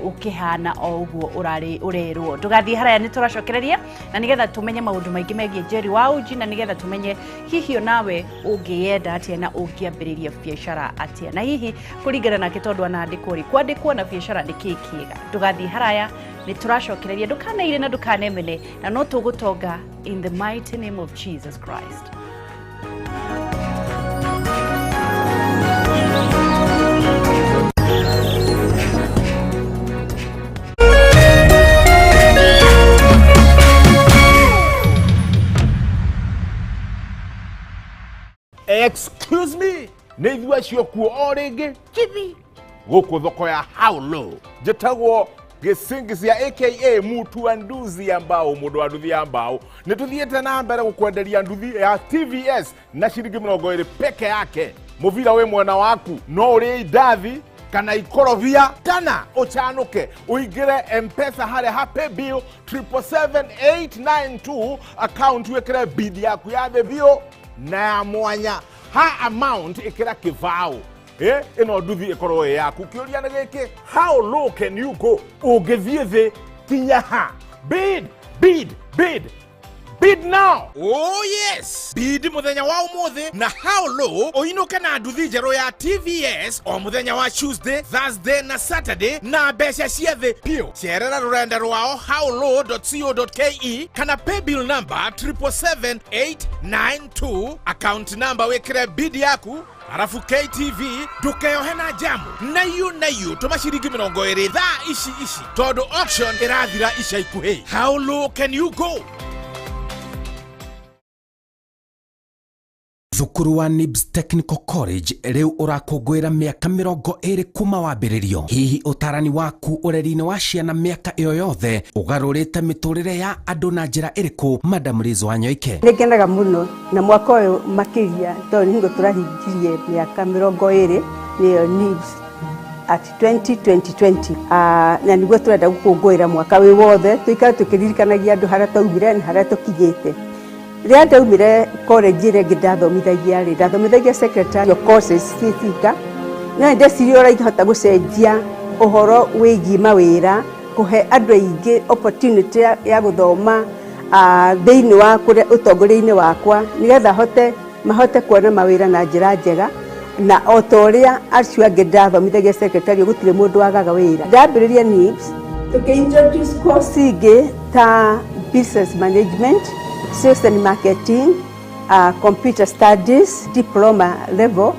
ũkĩhana o ũguo ũrarĩ ũrerwo. Ndũgathiĩ haraya, nĩ tũracokereria na nĩgetha tũmenye maũndũ maingĩ megiĩ Njeri wa Uji, na nĩgetha tũmenye hihi onawe ũngĩyenda atĩa na ũngĩambĩrĩria biacara atĩa, na hihi kũringana nake, tondũ anandĩkwo rĩ, kwandĩkwo na biacara nĩ kĩĩ kĩega. Ndũgathiĩ haraya, nĩ tũracokereria. Ndũkaneire na ndũkanemene, na no tũgũtonga in the mighty name of Jesus Christ. Excuse me, nĩ ithuĩ acio kuo o rĩngĩ chibi gũkũ thoko ya How Low. Njĩtagwo Gĩcingisia aka Mutu wa nduthi ya mbao, mũndũ wa nduthi ya mbao. Nĩ tũthiĩte na mbere gũkwenderia nduthi ya TVS na ciringi 20 peke yake. Mũbira wĩ mwena waku, no ũrĩe indathi kana ikorobia kana ũcanũke ũingĩre Mpesa harĩa ha paybill 777892 account, wĩkĩre bid yaku ya thĩ biũ na ya mwanya ha amount ĩkĩra kĩbaũ. Ĩno nduthi ĩkorwo ĩ yaku. Kĩũria nĩ gĩkĩ, how low can you go? Ũngĩthiĩ thĩ kinya ha? Bid, bid, bid, bid now. Oh yes, bid muthenya wa umuthi na How Low uinuke na nduthi njerũ ya TVS o muthenya wa Tuesday, Thursday na Saturday na mbeca cia thĩ piũ. Cerera rũrenda rwao howlow.co.ke kana paybill number 777892, account number wĩkĩre bid yaku, arabu KTV ndũkeohe na jamu naiũ naiũ. Tũma ciringi 20 thaa ici ici tondũ auction ĩrathira ica ikuhĩ. How low can you go? Thukuru wa NIBS Technical College rĩu ũrakũngũĩra mĩaka 20 kuma wambĩrĩrio. Hihi ũtarani waku ũreri-inĩ wa ciana mĩaka ĩyo yothe ũgarũrĩte mĩtũrĩre ya andũ na njĩra ĩrĩkũ? Madam Liz Wanyoike. Nĩ ngenaga mũno na mwaka ũyũ makĩria tondũ nĩ hingo tũrahingirie mĩaka 20, nĩyo NIBS at 2020, na nĩguo tũrenda gũkũngũĩra mwaka wĩ wothe, tũikare tũkĩririkanagia andũ harĩa twaumire na harĩa tũkinyĩte. Rĩrĩa ndaumire college ĩrĩa ĩngĩ ndathomithagia rĩ, ndathomithagia secretarial courses ciĩ Thika, no nĩ ndeciria ũrĩa ingĩhota gũcenjia ũhoro wĩgiĩ mawĩra, kũhe andũ aingĩ opportunity ya gũthoma thĩinĩ wa kũrĩa ũtongoria-inĩ wakwa, nĩgetha mahote kuona mawĩra na njĩra njega. Na o ta ũrĩa acio angĩ ndathomithagia secretarial, gũtirĩ mũndũ wagaga wĩra. Ndambĩrĩria NIBS tũkĩ-introduce course ingĩ ta business management, sales and marketing, computer studies diploma level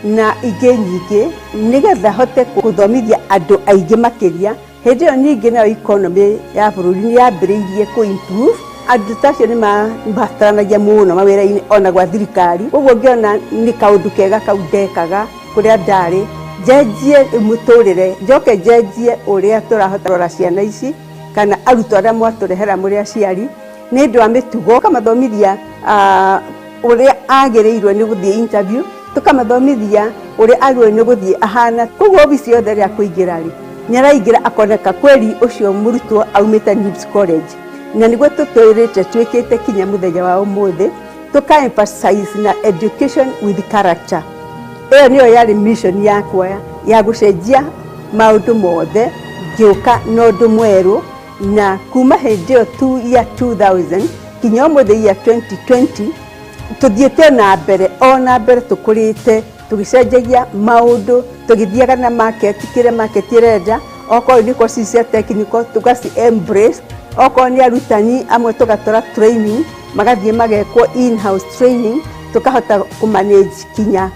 na ingĩ nyingĩ, nĩgetha hote gũthomithia andũ aingĩ makĩria. Hĩndĩ ĩyo ningĩ nayo economy ya bũrũri nĩ yambĩrĩirie kũ improve. Andũ ta acio nĩ mabataranagia mũno mawĩra-inĩ ona gwa thirikari, koguo ngĩona nĩ kaũndũ kega kau ndekaga kũrĩa ndarĩ, njenjie mũtũrĩre, njoke njenjie ũrĩa tũrahota kũrora ciana ici kana arutwo arĩa mwatũrehera mũrĩ aciari nĩ ũndũ wa mĩtugo, tũkamathomithia ũrĩa agĩrĩirwo nĩ gũthiĩ interview, tũkamathomithia ũrĩa agĩrĩirwo nĩ gũthiĩ ahana. Koguo obici yothe ĩrĩa akũingĩra rĩ, nĩ araingĩra akoneka kweri ũcio mũrutwo aumĩte NIBS College. Na nĩguo tũtũrĩte twĩkĩte kinya mũthenya wa ũmũthĩ, tũka emphasize na education with character. Ĩyo nĩyo yarĩ mission yakwa ya gũcenjia maũndũ mothe, ngĩũka na ũndũ mwerũ. Na kuma hĩndĩ ĩyo tu ya 2000 kinya ũmũthĩ ya 2020, tũthiĩte na mbere o na mbere, tũkũrĩte, tũgĩcenjagia maũndũ, tũgĩthiaga na market, kĩrĩa market ĩrenda. Okorwo nĩ courses cia technical, tũgaci embrace. Okorwo nĩ arutani amwe, tũgatwara training, magathiĩ magekwo in house training, tũkahota kũmanage kinya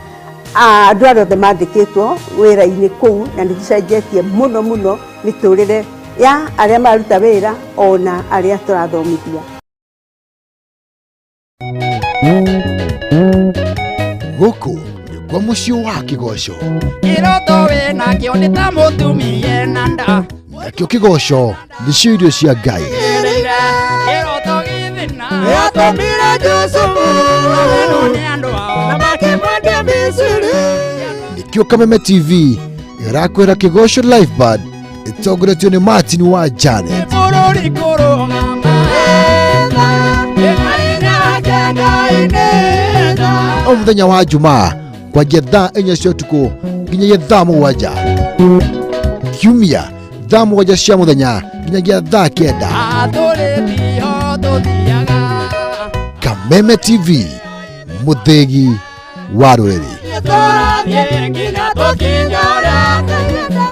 andũ arĩa othe mandĩkĩtwo wĩra-inĩ kũu. Na nĩ tũcenjetie mũno mũno mĩtũrĩre ya arĩa mararuta wĩra ona arĩa tũrathomithia. Gũkũ nĩ kwa mũciĩ wa kĩgoco. Kĩroto wĩnakĩo nĩ ta mũtumia na nda. Nakĩo kĩgoco nĩcio irio cia Ngai. Kĩroto gĩthĩna yatũmire Jusufu amenwo nĩ andũ ao na makĩmwendia Misiri. Nĩkĩo Kameme TV ĩrakwĩra Kĩgoco Live Band ĩtongoretio nĩ Martin wa Janet bũrũri kũrũgama ĩkainake Ngai. O mũthenya wa Jumaa kwanjia thaa 4 cia ũtukũ nginyagia thaa 7, Kiumia thaa 7 cia mũthenya nginyagia thaa 9. Atũrĩtio tũthiaga. Kameme TV, mũthĩgi wa rũrĩrĩ. Tũrathiĩ nginya tũkinye ũrĩa tũthiĩte.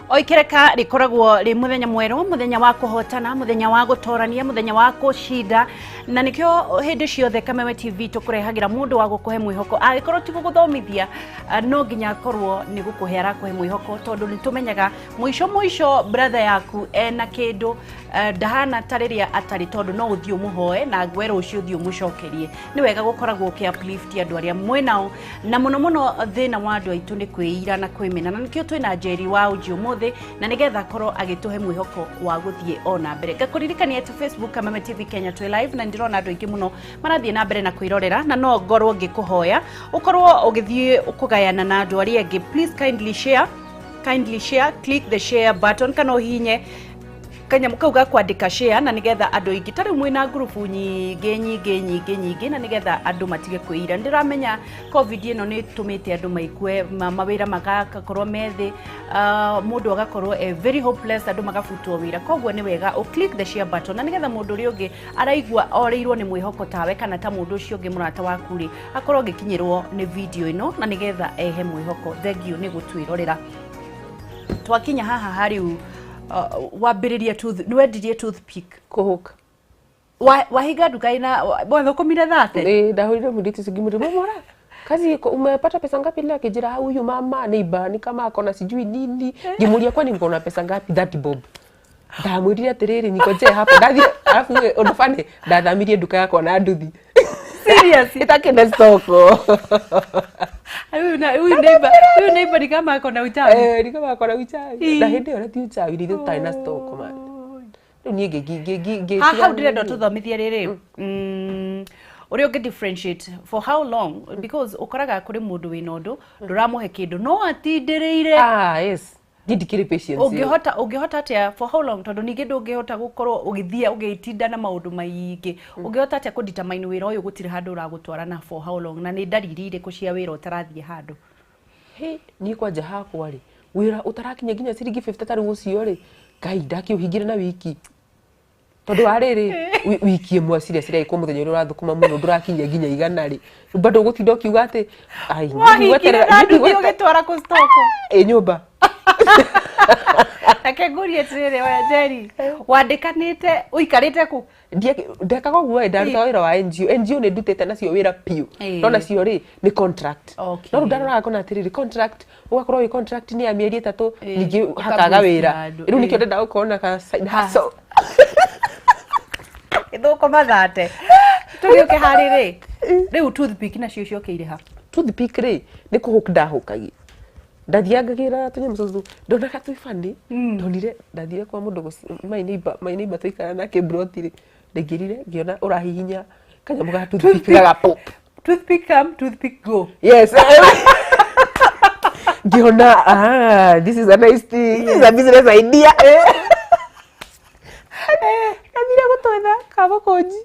Oikereka rikoragwo ri muthenya mweru, muthenya wa kuhotana, muthenya wa gutorania, muthenya wa kucinda. Na nĩkĩo hĩndĩ ciothe Kameme TV tũkũrehagĩra mũndũ wa gũkũhe mwĩhoko. Angĩkorwo ti gũgũthomithia, no nginya akorwo nĩ gũkũhe arakũhe mwĩhoko, tondũ nĩ tũmenyaga mũico mũico brother yaku ena kĩndũ, ndahana ta rĩrĩa atarĩ, tondũ no ũthiĩ ũmũhoe na ngwe rũciũ ũthiĩ ũmũcokerie. Nĩ wega gũkoragwo ũkĩ uplift andũ arĩa mwĩnao, na mũno mũno thĩna wa andũ aitũ nĩ kwĩira na kwĩmena, na nĩkĩo twĩna Njeri wa Uji ũmũthĩ, na nĩgetha akorwo agĩtũhe mwĩhoko wa gũthiĩ ona mbere. Ngakũririkania atĩ Facebook Kameme TV Kenya twĩ live, na ndĩrona andũ aingĩ mũno marathiĩ na mbere na kwĩrorera, na no ngorwo ngĩkũhoya ũkorwo ũgĩthiĩ kũgayana na andũ arĩa angĩ. Please kindly share, kindly share, click the share button kana ũhihinye kanyamũ kau ga kwandĩka share, na nĩgetha andũ aingĩ, ta rĩu mwĩna ngurubu nyingĩ nyingĩ nyingĩ nyingĩ, na nĩgetha andũ matige kwĩira. Ndĩramenya COVID ĩno nĩ ĩtũmĩte andũ maigue mawĩra magakorwo me thĩ, mũndũ agakorwo e very hopeless, andũ magabutwo wĩra. Koguo nĩ wega ũ click the share button, na nĩgetha mũndũ ũrĩa ũngĩ araigua orĩirwo nĩ mwĩhoko tawe kana ta mũndũ ũcio ũngĩ mũrata waku rĩ, akorwo agĩkinyĩrwo nĩ video ĩno, na nĩgetha ehe mwĩhoko. Thank you nĩ gũtwĩrorera. Twakinya haha harĩu, wambĩrĩria tooth, nĩ wendirie toothpick? Kũhũka. Wahinga nduka ina wathũkũmire thate? Eh, ndahũrire mũirĩtu ũcio ngĩmwĩra, "Mama, kazi iko, umepata pesa ngapi leo?" Akijira, "Ah, huyu mama neighbor ni kama akona sijui nini." Ngimuria, "Kwani mko na pesa ngapi?" 30 bob. Ndamwĩrire atĩrĩrĩ, ningojee hapo. Ndathire, alafu we, ũndũ funny, ndathamirie nduka yakwa na nduthi. Serious? Itakĩna stoko. Huyu neighbor ni kama ako na uchawi. Eh, ni kama akona uchawi. Ii. Na hĩndĩ ĩyo na ti uchawi, nĩ ithuĩ tũtarĩ na stoko man. Rĩu niĩ ngĩ Ha, hau ndĩrenda tũthomithie rĩrĩ, ũrĩa ũngĩ differentiate for how long, because ũkoraga kũrĩ mũndũ wĩna ũndũ ndũramũhe kĩndũ no atindĩrĩire. Ah, yes. Niĩ ndikĩrĩ patience ĩyo. Ũngĩhota atĩa for how long? Tondũ ningĩ ndũngĩhota gũkorwo ũgĩthiĩ ũgĩtinda na maũndũ maingĩ. Ũngĩhota atĩa kũdetermine wĩra ũyũ gũtirĩ handũ ũragũtwara, na for how long, na nĩ ndariri irĩkũ cia wĩra ũtarathiĩ handũ? He, niĩ kwanja hakwa rĩ, wĩra ũtarakinya nginya ciringi 50 tarĩu ũcio rĩ, ngai ndakĩũhingire na wiki, tondũ wa rĩrĩ, wiki ĩmwe ciria ciragĩkwo mũthenya ũrĩa ũrathũkũma mũno ndũrakinyia nginya 100 rĩ, rĩu bado ũgũtinda ũkiuga atĩ ai Wahingire na nduthi ũgĩtwara kũ stoko? Ĩ, nyũmba. Reke ngũrie atĩrĩrĩ, oya Njeri, wandĩkanĩte ũikarĩte kũ? Ndekaga ũguo ĩ, ndarutaga wĩra wa NGO. NGO nĩ ndutĩte nacio wĩra biũ. No nacio rĩ, nĩ contract. No rĩu ndaroraga ngona atĩrĩrĩ, contract ũgakorwo wĩ contract nĩ ya mĩeri 3, ningĩ hakaga ũka boost wĩra. handũ, Rĩu nĩkĩo ndenda gũkorwo na ka side hustle. Ithũkũma thate tũgĩũke harĩ rĩ, rĩu toothpick nacio ciokĩire ha? Toothpick rĩ, nĩ kũhũk ndahũkagia. Ndathiaga ngagĩra tũnyamũ tũtũ, ndonaga twĩ funny. Ndonire ndathire kwa mũndũ my neighbor, my neighbor tũikara nake broti rĩ, ndaingĩrire ngĩona ũrahihinya kanyamũ ga toothpick gaga pop. Toothpick come, toothpick go. Yes, ngĩona, "Ah, this is a nice thing, this is a business idea." Ndathire gũtwetha kabakũnji,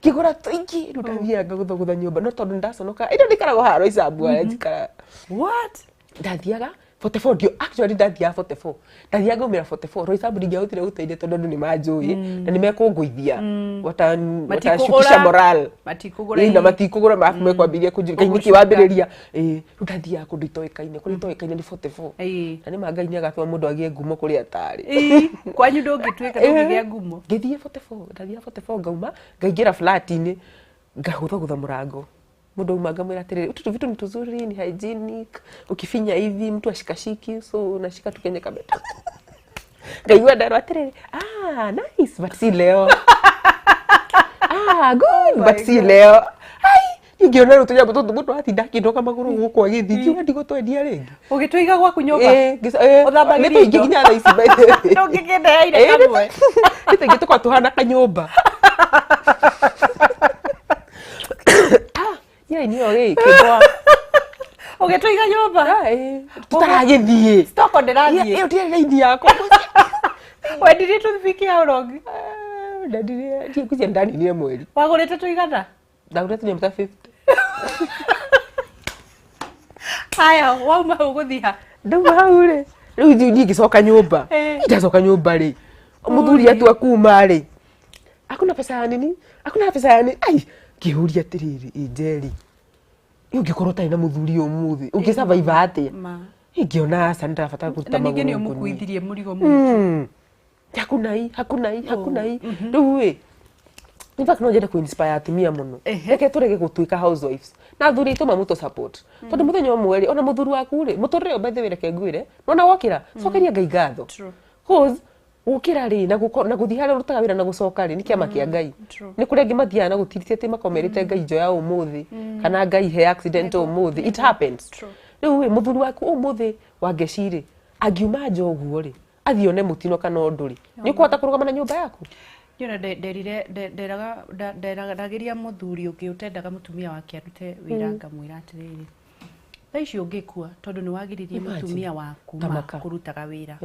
ngĩgũra tũingĩ. Rĩu ndathiaga ngagũthagũtha nyũmba, no tondũ ndaconoka ĩno ndĩkaragwo haha Roysambu harĩa njikaraga. What? Ndathiaga 44, ndio actually ndathiaga 44, ndathiaga ngaumĩra 44 Roysambu. Ndingĩahotire gũteithia tondũ andũ nĩ manjũĩ na nĩ mekũngũithia, watashukisha moral. Matikũgũra. Ĩĩ, na matikũgũra mabu mekwambĩrĩria kũnjĩra, "Ngai, nĩkĩ wambĩrĩria?" Ĩĩ, rĩu ndathiaga kũndũ itoĩkaine, kũrĩa itoĩkaine nĩ 44. Na nĩ ma Ngai nĩ agatũma mũndũ agĩe ngumo kũrĩa atarĩ. Ĩĩ, kwanyu ndũngĩtuĩka ndũngĩgĩa ngumo. Ngĩthiĩ 44, ndathiaga 44, ngauma ngaingĩra flat-inĩ, ngagũthagũtha mũrango, mũndũ auma ngamwĩra atĩrĩrĩ, "Utu vitu ni tuzuri, ni hygienic, ukifinya hivi mtu ashikashiki, so unashika tu kenye kameta." Ngaigua nderwo atĩrĩrĩ, "Ah, nice, but si leo. Ah, good, but si leo." Ai, ingĩona rĩu tũnyamũ tũtũ mũndũ atinda akĩndoga magũrũ gũkũ agĩthiĩ, ngiuga ndigũtwendia rĩngĩ. Ũgĩtũiga gwaku nyũmba? Ĩĩ, Ũthambagĩria nĩ tũingĩ indo? nginya thaa ici, by the way. Ndũngĩkĩndeheire Ĩĩ, kamwe? nĩ tũingĩ tũkoragwo tũhana kanyũmba. Ah, yeah, niyo ĩ kĩndwa. Ũgĩtũiga nyũmba? Tũtaragĩthiĩ. Stoko ndĩrathiĩ. Ĩyo ndĩarĩ raini yakwa. Wendirie toothpick how long? Ndendirie, ndikwĩciria ndaninire mweri. Wagũrĩte tũigana? Ndagũrĩte tũnyamũ ta 50. Haya, wauma hau gũthiĩ ha? Ndauma hau rĩ, rĩu niĩ ngĩcoka nyũmba. Ndacoka nyũmba rĩ, mũthuri atua kuma rĩ, "Hakuna pesa ya nini, hakuna pesa ya nini." Ai, ngĩũria atĩrĩrĩ, ĩ Njeri, ĩ ũngĩkorwo ũtarĩ na mũthuri ũmũthĩ ũngĩ survive atĩa? Ma. Ĩ, ngĩona aca, nĩndĩrabatara kũruta Na ningĩ nĩ magũrũ ngũnie. ũmũkuithirie mũrigo mũingĩ. Hakuna hii, hakuna hii, hakuna hii. Rĩu ĩ, In fact no nyende kũ inspire atumia mũno. Reke tũrege gũtuĩka housewives na athuri aitũ mamũtũ support, tondũ mũthenya ũmwe rĩ, ona mũthuri waku rĩ, mũtũrĩre ũyũ, by the way, reke ngwĩre, nona wokĩra, cokeria Ngai ngatho. Cause gũkĩra rĩ na gũthiĩ harĩa ũrutaga wĩra na gũcoka rĩ, nĩ kĩama kĩa Ngai. Nĩ kũrĩ angĩ mathiaga na gũtirĩtie atĩ makomerĩte Ngai njoya ũmũthĩ kana Ngai he accident ũmũthĩ. It happens. Rĩu ĩ mũthuri waku ũmũthĩ wa ngeci rĩ, angiuma nja ũguo rĩ, athiĩ one mũtino kana ũndũ rĩ, nĩ ũkũhota kũrũgama na nyũmba yaku? Niĩ nderire nderaga nderageria mũthuri ũngĩ ũtendaga mũtumia wake arute wĩra, ngamwĩra atĩrĩrĩ, thaa ici ũngĩkua, tondũ nĩ wagiririe Imagine. mũtumia waku ma Tamaka. kũrutaga wĩra,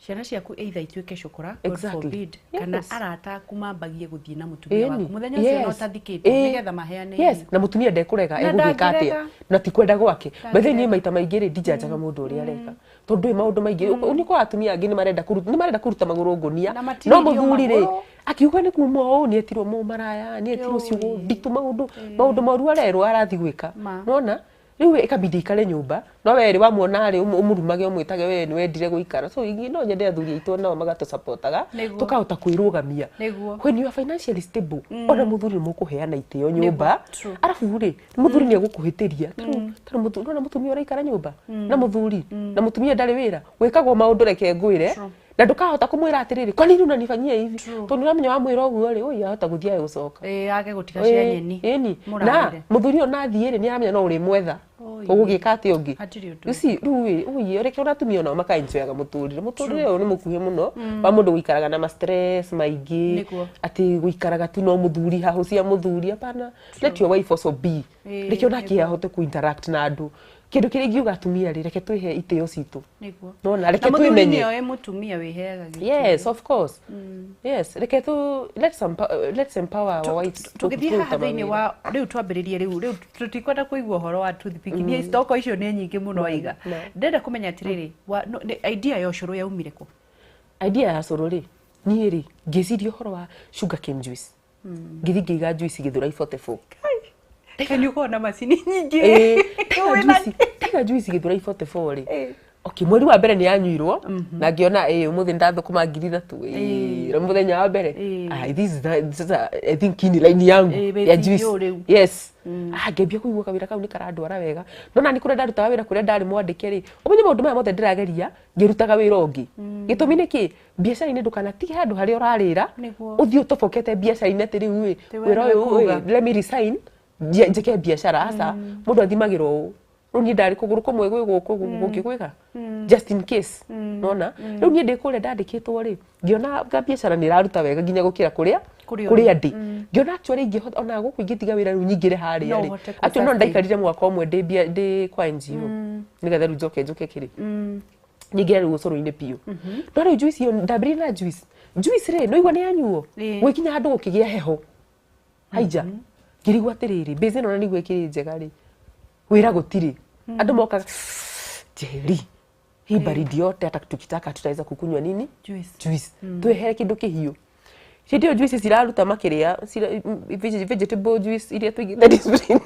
ciana ciaku either ituĩke cũkũra, God forbid, kana arata aku mambagie gũthiĩ na mũtumia waku mũthenya ũcio na ũtathikĩtwo, nĩgetha maheane irio. Na mũtumia ndekũrega. Na Egũgĩka atĩa? ndangĩrega. Na ti kwenda gwake. By the way, niĩ Ndangĩrega. maita maingĩ rĩ, ndinjanjaga mũndũ ũrĩa areka, tondũ ĩ maũndũ maingĩ nĩ kwa atumia angĩ nĩ marenda kũruta magũrũ ngũnia. Na No matinĩrio mũthuri rĩ, magũrũ. Akiuga nĩ kuma ũũ nĩ etirwo mũmaraya, nĩ etirwo ciugo nditũ, maũndũ moru arerwo arathiĩ gwĩka. Ma. Nona rĩu ĩkabidi ikare nyũmba, no we rĩ, wamuona rĩ, ũmũrumage, ũmwĩtage we nĩ wendire gũikara. So ingĩ no nyende athuri aitũ nao magatũsapotaga, tũkahota kwĩrũgamia. When you are financially stable, ona mũthuri nĩ mũkũheana itĩo nyũmba. Arabu rĩ, mũthuri nĩ egũkũhĩtĩria tarĩ mũthuri, nona mũtumia ũraikara nyũmba na mũthuri na mũtumia ndarĩ wĩra, wĩkagwo maũndũ, reke ngwĩre, na ndũkahota kũmwĩra atĩrĩrĩ, kwa nini unanifanyia hivi? Tondũ ũramenya wamwĩra ũguo rĩ, ũyũ ahota gũthiĩ age gũcoka. Ĩĩ, age gũtiga cia nyeni. Ĩni na Mũrarĩre. mũthuri ũyũ nathiĩ rĩ, nĩ aramenya no ũrĩmwetha. Oi. Ũgũgĩka atĩa ũngĩ? Hatirĩ ũndũ. You see, rĩu ĩ ũyĩ reke ona atumia onao makaenjoyaga mũtũrĩre ũyũ nĩ mũkuhĩ mũno wa mũndũ gũikaraga na ma stress maingĩ, atĩ gũikaraga tu no mũthuri, hahũ cia mũthuri. Hapana, let your wife also be. Reke onake ahote ku interact na andũ. Kĩndũ kĩrĩa ingiuga, atumia rĩ, reke twĩhe itĩo citũ. Nona reke Na mũthuri twĩmenye. nĩoĩ mũtumia wĩheaga gĩtĩo. Yes, of course, yes. Reke tu let's empower our wives. Tũgĩthiĩ kũruta haha thĩinĩ mawĩra. wa rĩu twambĩrĩrie rĩu tũtikwenda kũigua ũhoro wa toothpick, niĩ stoko icio nĩ nyingĩ mũno aiga. Ndĩrenda kũmenya atĩrĩrĩ, idea ya ũcũrũ yaumire kũ? Idea ya cũrũ rĩ, niĩ rĩ, ngĩciria ũhoro wa sugar cane juice, ngĩthiĩ ngĩiga juice Gĩthũrai 44. Kaĩ nĩ ũkoragwo na macini nyingĩ? Ĩĩ, ndaiga juice Gĩthũrai 44 rĩ, okay, mweri wa mbere nĩ yanyuirwo na ngĩona ĩ ũmũthĩ ndathũkũma 3000, ĩ na mũthenya wa mbere. Ah, this is the, this is a, I think hii ni line yangu Ĩĩ, ya wĩ juice. CEO rĩu. Yes. Ah, ngĩambia kũigua kawĩra kau nĩ karandwara wega. No nani kũrĩa ndarutaga wĩra, kũrĩa ndarĩ mwandĩke rĩ, ũmenye maũndũ maya mothe ndĩrageria ngĩrutaga wĩra ũngĩ. Gĩtũmi nĩ kĩ? Biacara-inĩ ndũkanatige handũ harĩa ũrarĩra, ũthiĩ ũtobokete biacara-inĩ atĩ rĩu ĩ Atĩ we wĩra nĩwe ũyũ kuga. ĩ, let me resign njĩke biacara. Aca, mũndũ athimagĩrwo ũũ. Rĩu niĩ ndarĩ kũgũrũ kũmwe gwĩ gũkũ, gũkũ gwĩka just in case. Nona rĩu niĩ ndĩ kũrĩa ndandĩkĩtwo rĩ, ngĩona nga biacara nĩ ĩraruta wega nginya gũkĩra kũrĩa Kũrĩa kũrĩa ũrĩ. ndĩ. Ngĩona actually ingĩhota ona gũkũ ingĩtiga wĩra rĩu nyingĩre harĩa No rĩ, ũhote actually no kũ-sustain. ndaikarire mwaka ũmwe ndĩ kwa NGO nĩgetha rĩu njoke njũke kĩrĩ nyingĩre rĩu ũcũrũ-inĩ biũ. No rĩu juice ĩyo ndambĩrĩrie na juice rĩ, nĩũigua nĩ yanyuo, gwĩkinya handũ gũkĩgĩa heho haija, ngĩrigwo atĩrĩrĩ, mbĩzi ĩno na nĩguo ĩkĩrĩ njega rĩ, wĩra gũtirĩ, andũ mokaga, Njeri, hii baridi yote hata tukitaka tutaweza kukunywa nini? Juice. Juice. Twehere kĩndũ kĩhiũ. Hĩndĩ ĩyo juice ciraruta makĩrĩa vegetable juice iria tũigĩte display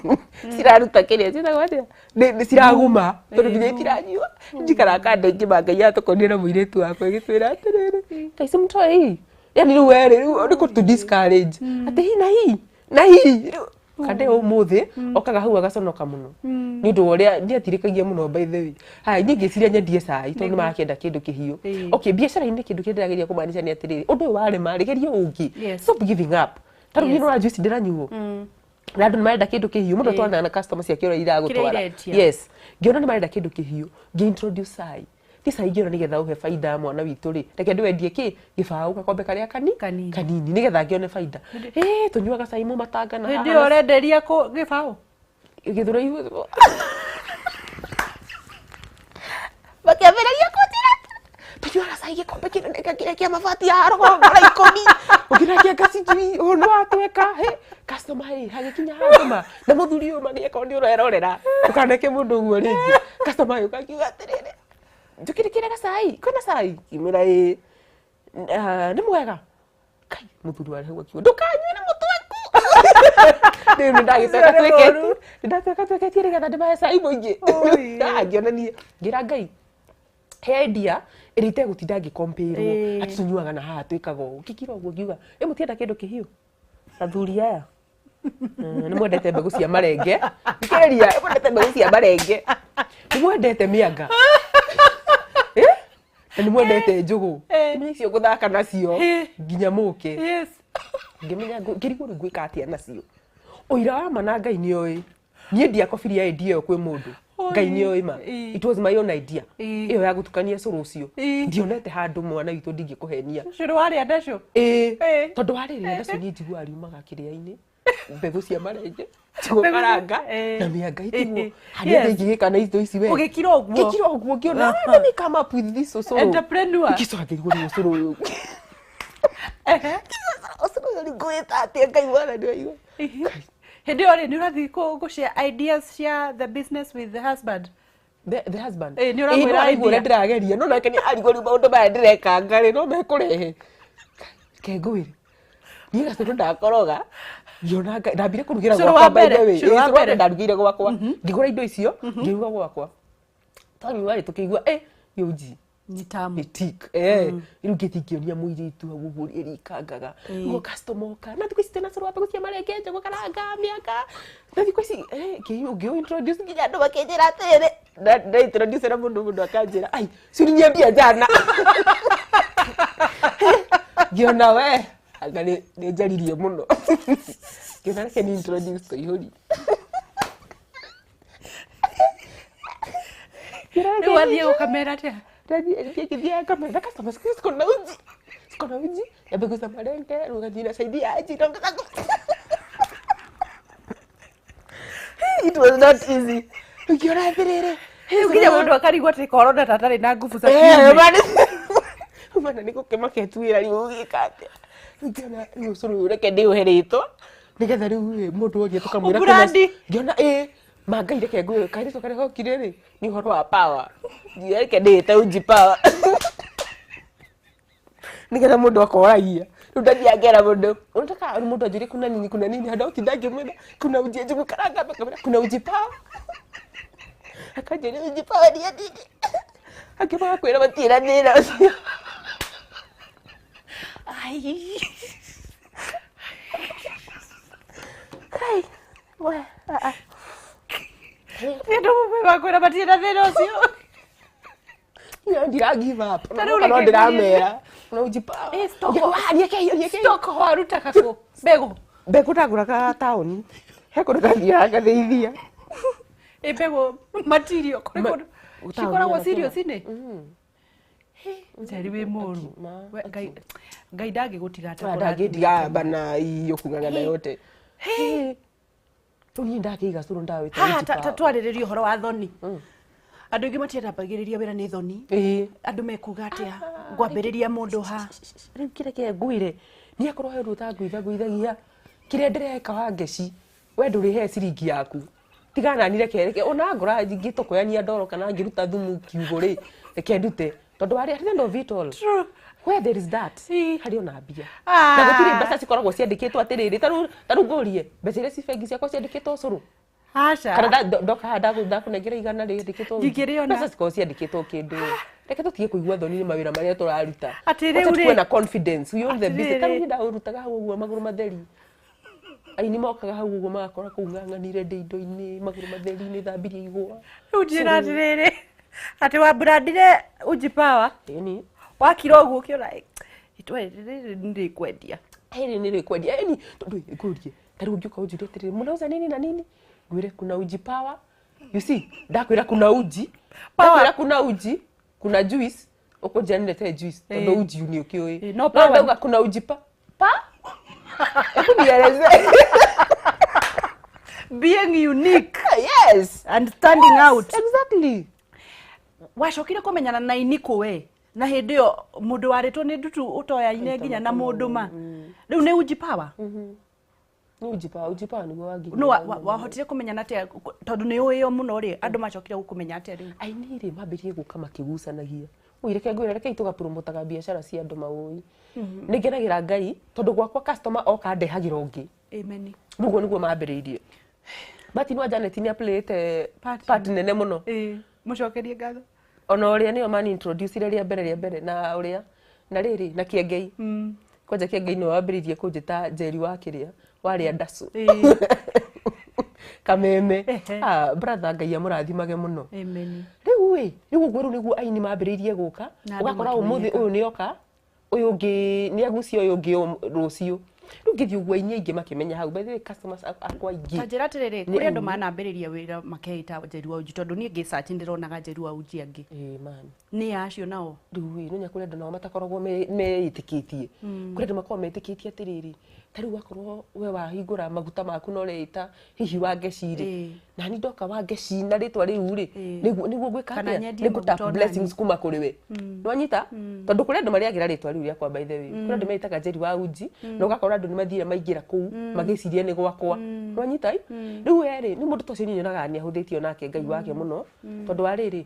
ciraruta kĩrĩa ciĩtagwo atĩa? Nĩ ciraguma tondũ nginya itiranyua. Njikaraga kando ngĩma Ngai atũkonie na mũirĩtu wakwa ĩgĩtwĩra atĩrĩrĩ, Ngai simtoe hii, yani rĩu werĩ rĩu nĩ kũtũ discourage atĩ hii na hii na hii. Rĩu kande ũmũthĩ okaga hau agaconoka mũno nĩ ũndũ wa ũrĩa ndiatirĩkagia mũno. By the way, haya, niĩ ngĩciria nyendie cai tondũ nĩ marakĩenda kĩndũ kĩhiũ. Okay, biacara-inĩ kĩndũ kĩrĩa ndĩrageria kũmaanisha nĩ atĩrĩrĩ, ũndũ ũyũ warema rĩ, geria ũngĩ. Stop giving up. Ta rĩu niĩ nĩũra juice ndĩranyuo na andũ nĩ marenda kĩndũ kĩhiũ mũndũ atwaranaga na customer ciake ũrĩa iragũtwara. Kĩrĩa iretia. Yes, ngĩona nĩ marenda kĩndũ kĩhiũ, ngĩ-introduce cai. Ti cai, ngĩona nĩgetha ũhe baida mwana witũ rĩ, reke ndĩwendie kĩ gĩbaũ gakombe karĩa kani Kanini. kanini nĩgetha ngĩone baida. Ĩ tũnyuaga cai mũmatanga na Hĩndĩ haha ĩyo ũrenderia kũ gĩbaũ? Gĩthũrai makĩambĩrĩria kũnjĩra tũnyuaga cai gĩkombe kĩnene kĩrĩa kĩa mabati ya rũgongo ra 10, ũkĩra kĩanga sijui ũũ nĩ watweka he customer ĩ hagĩkinya handũ ma na mũthuri ũyũ magĩkorwo nĩ ũrerorera, ndũkaneke mũndũ ũguo rĩngĩ. Customer agĩũka akiuga atĩrĩrĩ, njũkĩrĩkĩre gacai, kwĩna cai? Ngĩmwĩra ĩĩ. "Ah, nĩ mwega." Kai, mũthuri warĩ hau akiuga ndũkanyue na mũtweku. Rĩu nĩ ndagĩtweka tweketie, nĩ ndatweka tweketie nĩgetha ndĩmahe cai mũingĩ. Ah, ngĩona niĩ ngĩra Ngai he idea ĩrĩa itegũtinda ngĩkompĩrwo atĩ tũnyuaga na haha twĩkaga ũũ. Ngĩkira ũguo ngiuga ĩ mũtienda kĩndũ kĩhiũ. Athuri aya nĩ mwendete mbegũ cia marenge, thikĩrĩria, nĩ mwendete mbegũ cia marenge, nĩ mwendete mĩanga. Eh? Na nĩ mwendete njũgũ. Nĩ icio ngũthaka nacio nginya mũke. Ngĩmenya ngĩrigwo rĩu ngwĩka atĩa nacio. Ũira wa ma na Ngai nĩ oĩ, niĩ ndiakobirie idea ĩyo kwĩ mũndũ. Ngai nĩ oĩ ma. It was my own idea ĩyo ya gũtukania cũrũ ũcio. Ndionete handũ, mwana witũ, ndingĩkũhenia. Cũrũ warĩa ndacũ. Ĩĩ, tondũ warĩrĩa ndacio niĩ njiguaga riumaga kĩrĩa-inĩ, mbegũ cia marenge, njũgũ karanga na mĩanga itigwo harĩa ingĩgĩka na indo ici we. Ũgĩkira ũguo. Ngĩkira ũguo, ngĩona, "Ah, let me come up with this ũcũrũ." Entrepreneur. Ngĩcoka ngĩrigwo rĩu ũcũrũ ũyũ, ũcũrũ ũyũ rĩu ngũwĩta atĩa? Ngai mwana nĩ waigua. Hĩndĩ ĩyo rĩ, nĩ ũrathiĩ gũ share ideas cia the business with the husband? The husband. Ĩĩ, nĩ ũramwĩra Ĩĩ, no araigua ũrĩa idea. ndĩrageria, no nake nĩ arigwo rĩu maũndũ maya ndĩrekanga rĩ, no mekũrehe. Reke ngwĩre, niĩ gacũrũ ndakoroga, ngĩona ndambire kũrugĩra Cũrũ gwakwa wa by the mbere, way. cũrũ Ĩĩ, wa cũrũ wa mbere mbere. ndarugĩire gwakwa, ngĩgũra indo icio, ngĩruga gwakwa, twanyua rĩ, tũkĩigua ĩ uji Nĩ tamu. nĩ tik eh. Rĩu ngĩthiĩ ngĩonia mũirĩtu hau ũguo ũrĩa ĩrikangaga nĩguo customer oka na thikũ ici tena cũrũ wa mbegũ cia marenge, njũgũ karanga, mĩanga na thikũ ici ngĩ introduce nginya andũ makĩnjĩra atĩrĩrĩ, nda introduce na mũndũ akanjĩra, "Ai, si uliniambia jana?" Ngĩona we anga nĩ njaririe mũno, ngĩona reke ni introduce tũihũri. Rĩu wathiĩ ũkamera atĩa? Ngĩthiaga ngamera customer, siku hizi kuna uji, kuna uji ya mbegu za marenge, rũgathiĩ na saidia aji na It was not easy. Ũngĩona atĩrĩrĩ, Rĩu nginya mũndũ akarigwo atĩ korona ta atarĩ na nguvu za kiume. Mana nĩ gũkĩmaketuĩra rĩu ũgĩka atĩa? Rĩu ngĩona rĩu ũcũrũ ũyũ reke ndĩũhe rĩtwa nĩgetha rĩu ĩ, mũndũ oria tũkamwĩra Ũbrandi. Ngĩona ĩ ma Ngai, reke ngwĩre kairĩtu karĩa gokire rĩ, nĩ ũhoro wa power. Ngiuga reke ndĩĩte uji power nĩgetha mũndũ akoragia. Rĩu ndathiaga ngera mũndũ, "Unataka?" Rĩu mũndũ anjũrie kuna nini, kuna nini, handũ ha gũtinda ngĩmwĩra kuna uji ya njũgũ karanga, ngamwĩra kuna uji power, akanjũria uji power nĩ ya nini, angĩ magakwĩra matirĩ na thĩna ũcio. Ai. Kai, we, ah, ah. Andũ makwĩra matirĩ na thĩna ũcio. Niĩ ndira give up. Ta rĩu no reke ndĩramera kuna uji power. Eh, stop. Ngĩona, "Ah, nieke hiyo, nieke hiyo." Stock warutaga kũ? Mbegũ. Mbegũ ndagũraga taũni, he kũndũ ndathiaga ngathĩithia. Ĩ mbegũ material kũrĩ kũndũ cikoragwo serious-inĩ. Njeri wĩ mũru. We, Ngai Ngai ndangĩgũtiga atakũrathimĩte. Ndangĩndiga bana iyo kung'ang'ana yote. Rĩu niĩ ndakĩiga cũrũ ndawĩta Haha uji ta power. twarĩrĩria ũhoro wa thoni. Andũ aingĩ matiendambagĩrĩria wĩra nĩ thoni. Andũ mekuga atĩa? Ngwambĩrĩria mũndũ ha? Rĩu kĩreke ngwĩre, niĩ akorwo he ũndũ ũtangũithangũithagia kĩrĩa ndĩreka wa ngeci, we ndũrĩhe ciringi yaku, tiga nani, reke reke ona ngora ngĩtokoyania ndoro kana ngĩruta thumu kiugũ rĩ, reke ndute, tondũ warĩ at the end of it all, where there is that, harĩ ona mbia. Ah. Na gũtirĩ mbeca cikoragwo ciandĩkĩtwo atĩrĩrĩ, tarĩu ngũrie, mbeca iria ci bengi ciakwa ciandĩkĩtwo ũcũrũ? Aca. Kana ndoka haha ndakũnengera 100 rĩandĩkĩtwo uji? Ndingĩrĩona. Mbeca cikoragwo ciandĩkĩtwo kĩndũ. Reke tũtige kũigua thoni nĩ mawĩra marĩa tũraruta. Atĩ Wacha rĩu tukuwe rĩ- na confidence, we own the business. Atĩrĩrĩ. Tarĩu niĩ ndaũrutaga hau ũguo magũrũ matheri, aini mokaga hau ũguo magakora kũu ng'ang'anire ndĩ indo-inĩ magũrũ matheri, nĩ thambirie igwa. Rĩu njĩra atĩrĩrĩ, atĩ wambrandire uji power. Ĩni. Wakira ũguo ũkĩona, "Eh, itua rĩrĩ nĩ rĩkwendia." Hĩrĩ nĩ rĩkwendia ĩni, tondũ ngũrie, tarĩu ũngĩũka ũnjũrie atĩrĩrĩ, "Mnauza nini na nini?" Ngwĩre kuna uji power. You see, ndakwĩra kuna uji Power. ndakwĩra kuna uji, kuna juice, ũkũnjĩra nĩndete juice tondũ Ĩĩ. uji nĩ ũkĩũĩ. Ĩĩ, no no power. ndauga kuna uji pa, hebu nieleze. Being unique and standing out. Exactly. Wacokire kũmenyana na ini kũ we? Na hĩndĩ ĩyo mũndũ warĩtwo nĩ ndutu ũtoyaine nginya na mũndũ ma. Rĩu nĩ uji power? Nĩ uji power, uji power nĩguo wanginya. No wahotire kũmenyana atĩa tondũ nĩ ũĩyo mũno rĩ, andũ macokire gũkũmenya atĩa rĩu? Aini rĩ, mambĩrĩrie gũka makĩgucanagia. Ui, reke ngwĩre, reke tũgapromotaga biacara cia andũ maũĩ. Nĩ ngenagĩra Ngai tondũ gwakwa customer oka ndehagĩra ũngĩ. Amen. Rĩu ũguo nĩguo mambĩrĩirie. Martin wa Janet nĩ aplayĩte part nene mũno. Ĩĩ, mũcokerie ngatho. Ona ũrĩa nĩo mani introduce rĩa mbere na ũrĩa na rĩrĩ na Kĩengei. Kwanja Kĩengai nĩwe wambĩrĩirie kũnjĩta Njeri wa kĩrĩa warĩa ndacu Kameme. Ah, brother, Ngai amũrathimage mũno. Amen. Rĩu ĩ, rĩu ũguo, rĩu nĩguo aini mambĩrĩirie gũka. Na andũ Ũgakora ũmũthĩ makĩmenyeka. ũyũ nĩoka, ũyũ ũngĩ nĩagucia, ũyũ ũngĩ rũciũ. Rĩu ngĩthiĩ ũguo, aini aingĩ makĩmenya hau. By the way, customers akwa aingĩ Ta njĩra atĩrĩrĩ, nĩ kũrĩ andũ aini. manambĩrĩria wĩra makeita Njeri wa Uji, tondũ niĩ ngĩsearch ndĩronaga Njeri wa Uji angĩ. Ĩĩ, man. Nĩ acio nao? Rĩu ĩ, nonya kũrĩ andũ nao matakoragwo meĩtĩkĩtie. Kũrĩ andũ makoragwo metĩkĩtie atĩrĩrĩ, ta rĩu wakorwo we wahingũra maguta maku na ũreĩta hihi Wangeci rĩ, na ni ndoka Wangeci na rĩtwa rĩu rĩ, nĩguo ngwĩka Kana atĩa? nyendie Nĩ ngũ tap maguta onani. blessings kuma kũrĩ we. Nĩwanyita? Tondũ kũrĩ andũ marĩagĩra rĩtwa rĩu rĩakwa. By the way, kũrĩ andũ meĩtaga Njeri wa Uji, na ũgakora andũ nĩ mathire maingĩra kũu magĩciria nĩ gwakwa. Nĩwanyita? Rĩu we rĩ, nĩ mũndũ ta ũcio niĩ nyonaga nĩ ahũthĩtio nake Ngai wake mũno, tondũ wa rĩrĩ,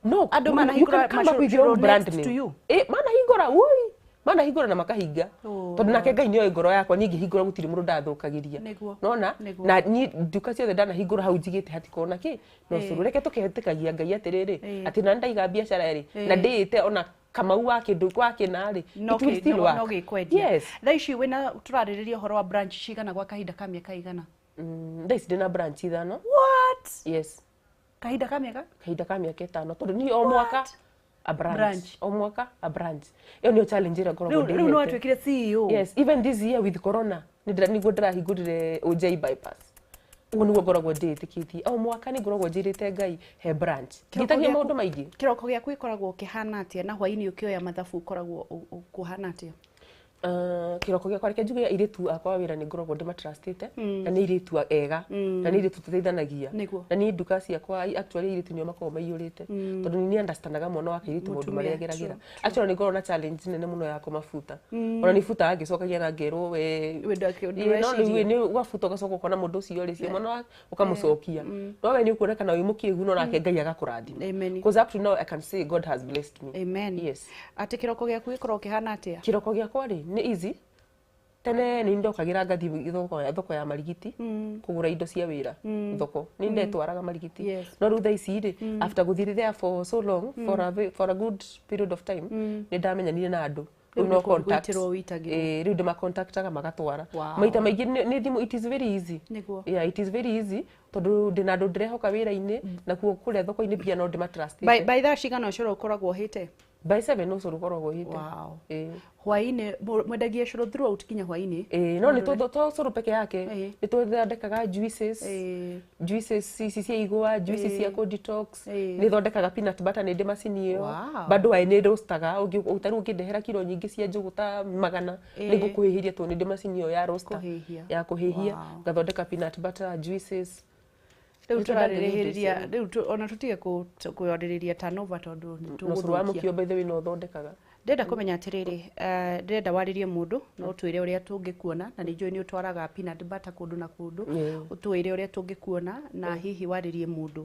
no Andũ you manahingũra can come up with your own macũrũ brand next name. to you. Eh, manahingũra, woi, manahingũra na makahinga. Oh. Tondũ nake Ngai nĩoĩ ngoro yakwa, niĩ ngĩhingũra gũtirĩ mũndũ ndathũkagĩria. Nona na niĩ nduka ciothe ndanahingũra hau njigĩte hatikorwo na kĩ no cũrũ. Reke tũkehetĩkagia Ngai atĩrĩrĩ, atĩ na ndaiga biacara rĩ, na ndĩĩte ona Kamau wa kĩndũ wa kĩna rĩ, No it will still work. no gĩkwendia. Yes. Thaa ici wĩna, tũrarĩrĩria ũhoro wa branch cigana gwa kahinda ka mĩaka igana? Thaa ici ndĩna branch 5. What? Yes. Kahinda ka mĩaka? Kahinda ka mĩaka 5, tondũ niĩ o mwaka a branch. Branch. O mwaka a branch. Ĩyo nĩyo challenge ĩrĩa ngoragwo Rĩu nĩ ndĩhete. watuĩkire CEO. Yes, even this year with corona nĩguo ndĩrahingũrire OJ Bypass. Ũguo nĩguo ngoragwo ndĩĩtĩkĩtie, o mwaka nĩ ngoragwo njĩrĩte Ngai he branch. Kĩroko Ngĩtagia maũndũ maingĩ. Kĩroko gĩaku gĩkoragwo kĩhana atĩa, na hwaĩ-inĩ ũkĩoya mathabu ũkoragwo kũhana atĩa? Kĩroko gĩakwa, reke njuge airĩtu akwa wĩra nĩ ngoragwo ndĩmatrustĩte, na nĩ airĩtu ega, na nĩ airĩtu tũteithanagia. Na niĩ nduka ciakwa actually airĩtu nĩo makoragwo maiyũrĩte, tondũ nĩ understandaga mwana wa kairĩtu maũndũ Mũtumia, marĩa ageragĩra. Actually nĩ ngoragwo na challenge nene mũno ya kũmabuta. Ona nĩ butaga ngĩcokagia na ngerwo we We Ĩĩ, no rĩu ndũreciria. nĩ wabuta ũgacoka ũkona mũndũ ũcio rĩ cio mwana ũkamũcokia, no we nĩ ũkuonekana wĩ mũkĩgu, no nake Ngai agakũrathima. Amen. Because up to now I can say God has blessed me. Amen. Yes. Atĩ kĩroko gĩaku gĩkoragwo kĩhana atĩa? Kĩroko gĩakwa rĩ, nĩ easy. Tene nĩ ndokagĩra ngathiĩ thoko ya Marigiti kũgũra indo cia wĩra thoko, nĩ ndetwaraga Marigiti. No rĩu thaa ici rĩ, after gũthiĩ there for so long, for a good period of time, nĩ ndamenyanire na andũ. Rĩu Rĩu no nĩ contacts. gwĩtĩrwo wĩtagĩrwo. Ĩĩ, rĩu ndĩmacontactaga magatwara. Maita maingĩ nĩ thimũ. It is very easy. Yeah, it is very easy, tondũ ndĩna andũ ndĩrehoka wĩra-inĩ, nakuo kũrĩa thoko-inĩ mbia no ndĩmatrustĩte. By thaa cigana ũcũrũ ũkoragwo ũhĩte? By 7 ũcũrũ ũkoragwo ũhĩte. Ĩĩ. Hwaĩ-inĩ mwendagia cũrũ throughout nginya hwaĩ-inĩ? Ĩĩ, no nĩ to cũrũ peke yake, nĩ tũthondekaga juices, juices ici cia igwa, juices cia kũ detox. Nĩ thondekaga peanut butter, nĩ ndĩ macini ĩyo. Bado waĩ nĩ roastaga. Ta rĩu ũngĩndehera kiro nyingĩ cia njũgũ ta 100, nĩ ngũkũhĩhĩria, tondũ nĩ ndĩ macini ĩyo ya roaster. Kũhĩhia. Ya kũhĩhia. Ngathondeka peanut butter, juices. Rĩu Nĩ twendagĩria indo tũrarĩrĩria icio. rĩu ona tũtige kũyondereria turnover, tondũ nĩ Na ũcũrũ wa tũgũthũkia. mũkio, by the way, no ũthondekaga. Ndĩrenda kũmenya atĩrĩrĩ, ndĩrenda warĩrie mũndũ na ũtwĩre ũrĩa tũngĩkuona, na nĩ njũĩ nĩ ũtwaraga peanut butter kũndũ na kũndũ. Ũtwĩre ũrĩa tũngĩkuona, na hihi warĩrie mũndũ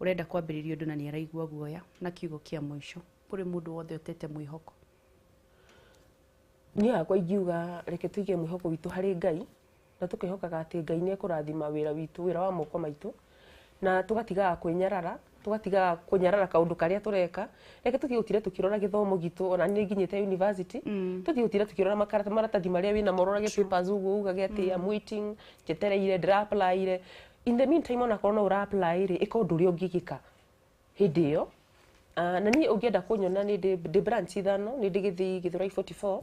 ũrenda kwambĩrĩria ũndũ na nĩ araigua guoya, na kiugo kĩa mũico kũrĩ mũndũ wothe ũtete mwĩhoko. Niĩ hakwa ingiuga reke tũige mwĩhoko witũ harĩ Ngai, na tũkehokaga atĩ Ngai nĩ ekũrathima wĩra witũ, wĩra wa moko maitũ, na tũgatigaga kwĩnyarara, tũgatigaga kũnyarara kaũndũ karĩa tũreka. Reke tũtige gũtinda tũkĩrora gĩthomo gitũ, ona niĩ nginyĩte university, tũtige gũtinda tũkĩrora maratathi marĩa wĩnamo, ũrorage papers ũguo ugage atĩ I'm waiting, njetereire, ndĩra apply. In the meantime, onakorwo no ũra apply rĩ, ĩka ũndũ ũrĩa ũngĩgĩka hĩndĩ ĩyo. Ah, na niĩ ũngĩenda kũnyona, nĩ ndĩ branch 5. Nĩ ndĩ Gĩthii, Gĩthũrai 44,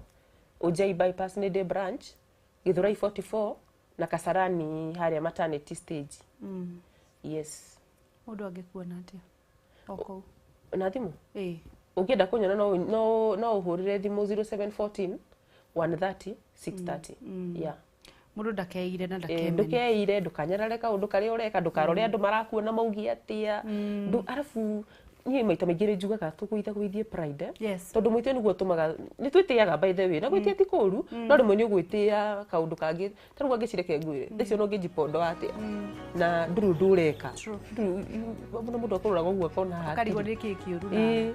Ojai Bypass nĩ ndĩ branch, Gĩthũrai 44 na Kasarani harĩa maternity stage. Yes. Mũndũ angĩkuona atĩa o kũu? Na thimũ? Ĩĩ. Ũngĩenda kũnyona no ũhũrĩre thimũ 0714 130 630. Yeah. Mũndũ ndakeire na ndakemene. Ndũkeire, ndũkanyarare kaũndũ karĩa ũreka, ndũkarore andũ marakuona maugie atĩa. Arabu niĩ maita maingĩ nĩ njugaga tũgũithagũithie pride, eh? Tondũ mwĩtĩo nĩguo ũtũmaga nĩ twĩtĩaga. By the way, na gwĩtĩa ti kũru, no rĩmwe nĩ ũgwĩtĩa kaũndũ kangĩ. Ta rĩu angĩcireke ngwĩre, thaa icio no ngĩnjipondo atĩa na ndũrĩ ũndũ ũreka. Mũno mũndũ akũroraga ũguo akona haha Akarigwo hatirĩ. nĩ kĩĩ kĩũru na Ĩĩ,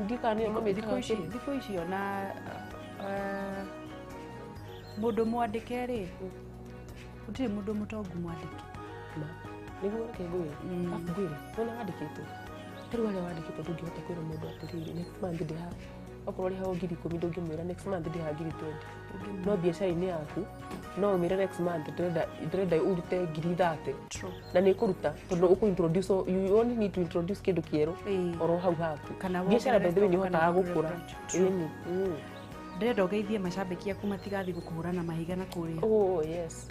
ndiũĩ kana nĩo mamĩtĩkaga kĩrĩ. Thikũ ici ona mũndũ mwandĩke rĩ, gũtirĩ mũndũ mũtongu mwandĩke. Ma nĩguo, reke ngwĩre, arabu ngwĩre wona wandĩkĩtwo, ta rĩu harĩa wandĩkĩtwo ndũngĩhota kwĩra mũndũ atĩrĩrĩ, next month ndĩ haha. Okorwo ũrĩhagwo 10,000, ndũngĩmwĩra next month ndĩha 20,000. No biacara-inĩ yaku no ũmĩre next month ndĩrenda ũrute 30,000. Na nĩ ĩkũruta, tondũ ũkũ introduce, you only need to introduce kĩndũ kĩerũ oro hau haku. Kana Biacara, by the way, nĩ wongerere stock kana ũhotaga wongerere gũkũra. branch. True. Ĩni. Ndĩrenda ũgeithie macambĩki aku matigathiĩ gũkũhũra na mahiga na kũrĩa. Oh yes,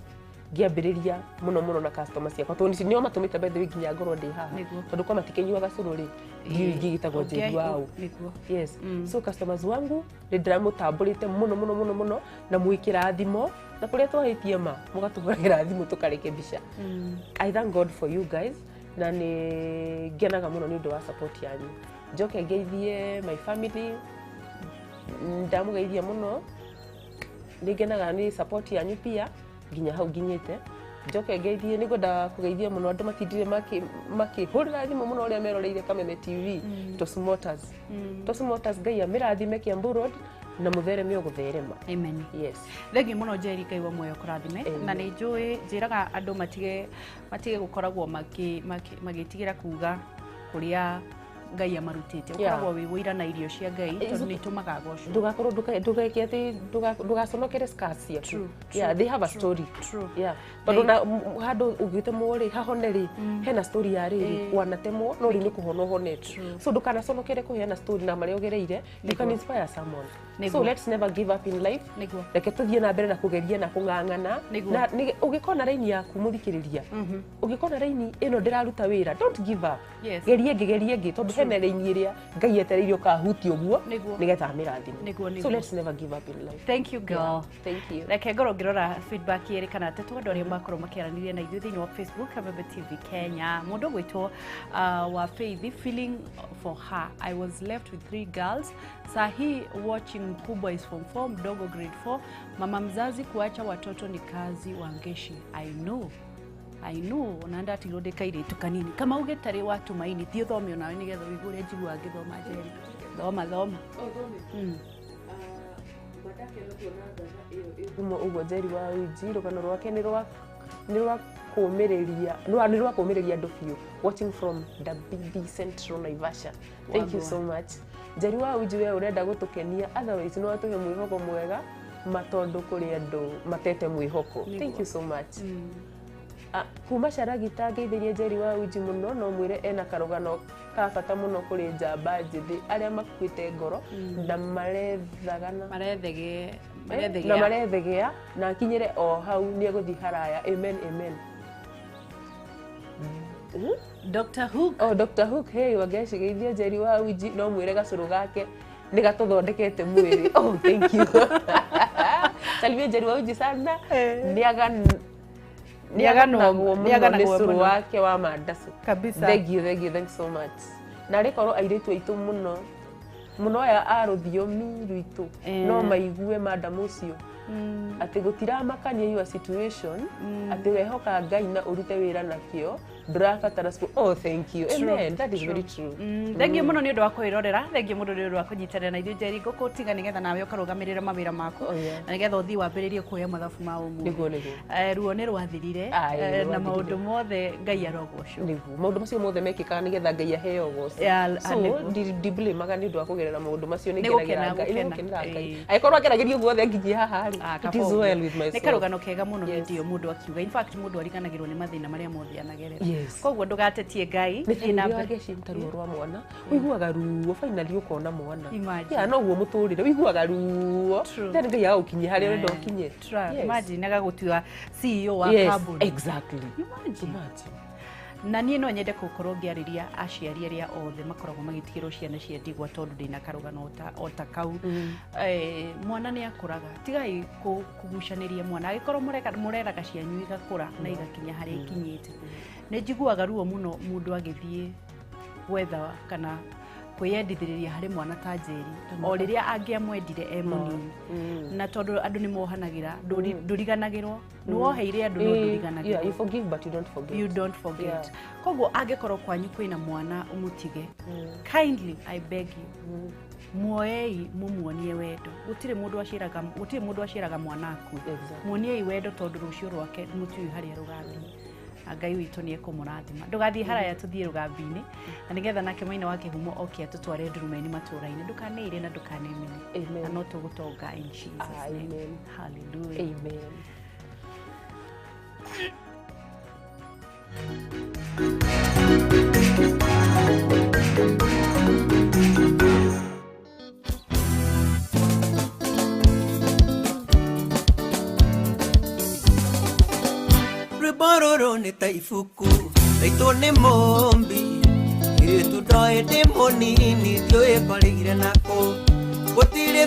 ngĩambĩrĩria mũno mũno na customer ciakwa, tondũ nĩo matũmĩte, by the way, nginya ngorwo ndĩ haha. Tondũ kwa matikĩnyuaga cũrũ rĩ, ndiũĩ ingĩgĩtagwo Njeri Wau. Yes. So customers wangu nĩ ndĩramũtambũrĩte mũno mũno mũno mũno, na mwĩkĩrathimo na kũrĩa twahĩtie ma mũgatũhũragĩra thimũ tũkarekebisha. I thank God for you guys, na nĩ ngenaga mũno nĩ ũndũ wa support yanyu. Njoke ngeithie my family, ndamũgeithia mũno, nĩ ngenaga nĩ support yanyu pia nginya hau nginyĩte. Njoke ngeithie, nĩ ngwenda kũgeithia mũno andũ matindire makĩhũrĩra thimũ mũno ũrĩa meroreire Kameme TV, Tosmotors. Tosmotors, Ngai amĩrathime Kiambu Road na mũthereme o gũtherema. Amen. Yes. Thengiũ mũno, Njeri, Ngai wa muoyo kũrathime. Amen. Na nĩ njũĩ njĩraga andũ matige gũkoragwo magĩtigĩra kuga kũrĩa Ngai amarutĩte. Ũkoragwo wĩ wũira na irio cia Ngai, tondũ nĩ itũmaga agocwo. Ndũgakorwo ndũgeke atĩ ndũgaconokere scars ciaku. Yeah, they have a story. Yeah, tondũ na handũ ũngĩtemwo rĩ, hahone rĩ, hena story ya rĩrĩ wanatemwo, no rĩu nĩ kũhona ũhonete. So ndũkanaconokere kũheana story na marĩa ũgereire. You can inspire someone. So let's never give up in life. Reke tũthiĩ na mbere na kũgeria na kũng'ang'ana. Na ũngĩkona raini yaku, mũthikĩrĩria, ũngĩkona raini ĩno ndĩraruta wĩra, don't give up. Geria ĩngĩ, geria ĩngĩ, tondũ hena raini ĩrĩa Ngai etereire ũkahutia ũguo nĩgetha amĩrathime. So let's never give up in life. Thank you, girl. Yeah, thank you. Reke ngorwo ngĩrora feedback ĩrĩ kana atatũ, andũ arĩa makorwo makĩaranĩria na ithuĩ thĩinĩ wa Facebook, Kameme TV Kenya. Mũndũ ũgwĩtwo wa Faith, feeling for her, I was left with three girls, sahi watching, mkubwa is form 4, mdogo grade 4. Mama mzazi kuacha watoto ni kazi, Wangeshi. I know, I know, ona ndatigirwo ndĩ kairĩtu kanini. Kama ũgĩtarĩ wa Tumaini, thiĩ ũthome onawe nĩgetha ũigue ũrĩa njiguaga ngĩthoma. Njeri, thoma thoma. Kuma ũguo Njeri wa Uji, rũgano rwake nĩ rwa kũũmĩrĩria, nĩ rwa kũũmĩrĩria andũ biũ. Watching from WB Central, Naivasha. Thank you so much, Njeri wa Uji. We ũrenda gũtũkenia, otherwise nĩ watũhe mwĩhoko mwega ma, tondũ kũrĩ andũ matete mwĩhoko. Thank you so much. Ah, kuma Caragita, ngeithĩrie Njeri wa Uji mũno, no mwĩre ena karũgano ka bata mũno kũrĩ njamba njĩthĩ arĩa makuĩte ngoro na marethagana Marethege. Na Marethegea. Marethegea, na akinyĩre o hau nĩ egũthiĩ haraya. Amen, amen. Dr. Hook. Oh, Dr. Hook, hey Wangeshi, geithia Njeri wa Uji, no mwĩre gacũrũ gake nĩ gatũthondekete mwĩrĩ. Oh, thank you. Salimia Njeri wa Uji sana. Nĩaganagwo mũno nĩ Nĩaganagwo cũrũ mũno. wake wa mandacu. Kabisa. Thank you, thank you, thanks so much. Na rĩkorwo airĩtu aitũ mũno mũno aya a rũthiomi rwitũ no maigue madam ũcio atĩ gũtiramakania your situation, atĩ wehoka Ngai na ũrute wĩra nakĩo, ndũrabatara oh, thank you. Amen, that is very true. Thengiũ mũno nĩ ũndũ wa kwĩrorera, thengiũ mũno nĩ ũndũ wa kũnyitanĩra na ithuĩ. Njeri, ngũkũtiga nĩgetha nawe ũkarũgamĩrĩra mawĩra maku Oh, yeah. na nĩgetha ũthiĩ wambĩrĩrie kuoya mathabu ma ũmũthĩ. Nĩguo. Ruo nĩ rwathirire. Aye, nĩ Na rwathirire. maũndũ mothe Ngai arogocwo. Nĩguo, maũndũ macio mothe mekĩkaga nĩgetha Ngai aheo ũgoci. Yeah, So nĩguo. Ndiblĩmaga nĩ ũndũ wa kũgerera maũndũ macio, nĩ Nĩ ngenagĩra gũkena, Ngai, nĩ gũkena. gũkenera Ngai. Ĩĩ. Angĩkorwo ageragĩria ũguo othe nginyie haha rĩ, Ah, it kaba is ũguo. well with my Nĩ soul. karũgano kega mũno. Yes. Hĩndĩ ĩyo mũndũ akiuga, in fact, mũndũ ariganagĩrwo nĩ mathĩna marĩa mothe anagerera. Yes. Koguo ndũgatetie Ngai. Nĩ Thiĩ na ta mbere. ngeci ta ruo rwa mwana, ũiguaga ruo, finally ũkona mwana. Imagine. Yeah, noguo mũtũrĩre, ũiguaga ruo, True. then Ngai agagũkinyia harĩa ũrenda ũkinye. True. Yes. Imagine agagũtua CEO wa kambuni. Imagine. Imagine. Na niĩ no nyende gũkorwo ngĩarĩria aciari arĩa othe makoragwo magĩtigĩrwo ciana cia ndigwa, tondũ ndĩna karũgano o ta kau. Mwana nĩ akũraga, tigai kũgucanĩria mwana angĩkorwo mũreraga cianyu igakũra na igakinya harĩa ikinyĩte. Nĩ njiguaga ruo mũno mũndũ agĩthiĩ gwetha kana kwĩyendithĩrĩria harĩ mwana ta Njeri o rĩrĩa angĩamwendire e mũnini, na tondũ andũ nĩ mohanagĩra, ndũriganagĩrwo, nĩ woheire andũ no ndũriganagĩrwo. Yeah, you forgive but you don't forget. You don't forget. Koguo angĩkorwo kwanyu kwĩna mwana ũmũtige, kindly I beg you, muoei mũmuonie wendo. Gũtirĩ mũndũ aciaraga, gũtirĩ mũndũ aciaraga mwana akue. Muoniei wendo, tondũ rũciũ rwake mũtiũĩ harĩa rũgathiĩ. Na Ngai witũ nĩ ekũmũrathima. Ndũgathiĩ haraya, tũthiĩ rũgambi-inĩ na nĩgetha nake Maina wa Kĩhumo oke atũtware nduruma-inĩ matũũra-inĩ. Ndũkaneire na ndũkanemene. Amen. Na no tũgũtonga in Jesus name. Amen. Hallelujah. Amen. Rwĩmbo rũrũ nĩ ta ibuku raitũ nĩ mũmbi ĩtu ndoĩ ndĩ mũnini ndiũĩ ngorĩire nakũ gũtirĩ thũ.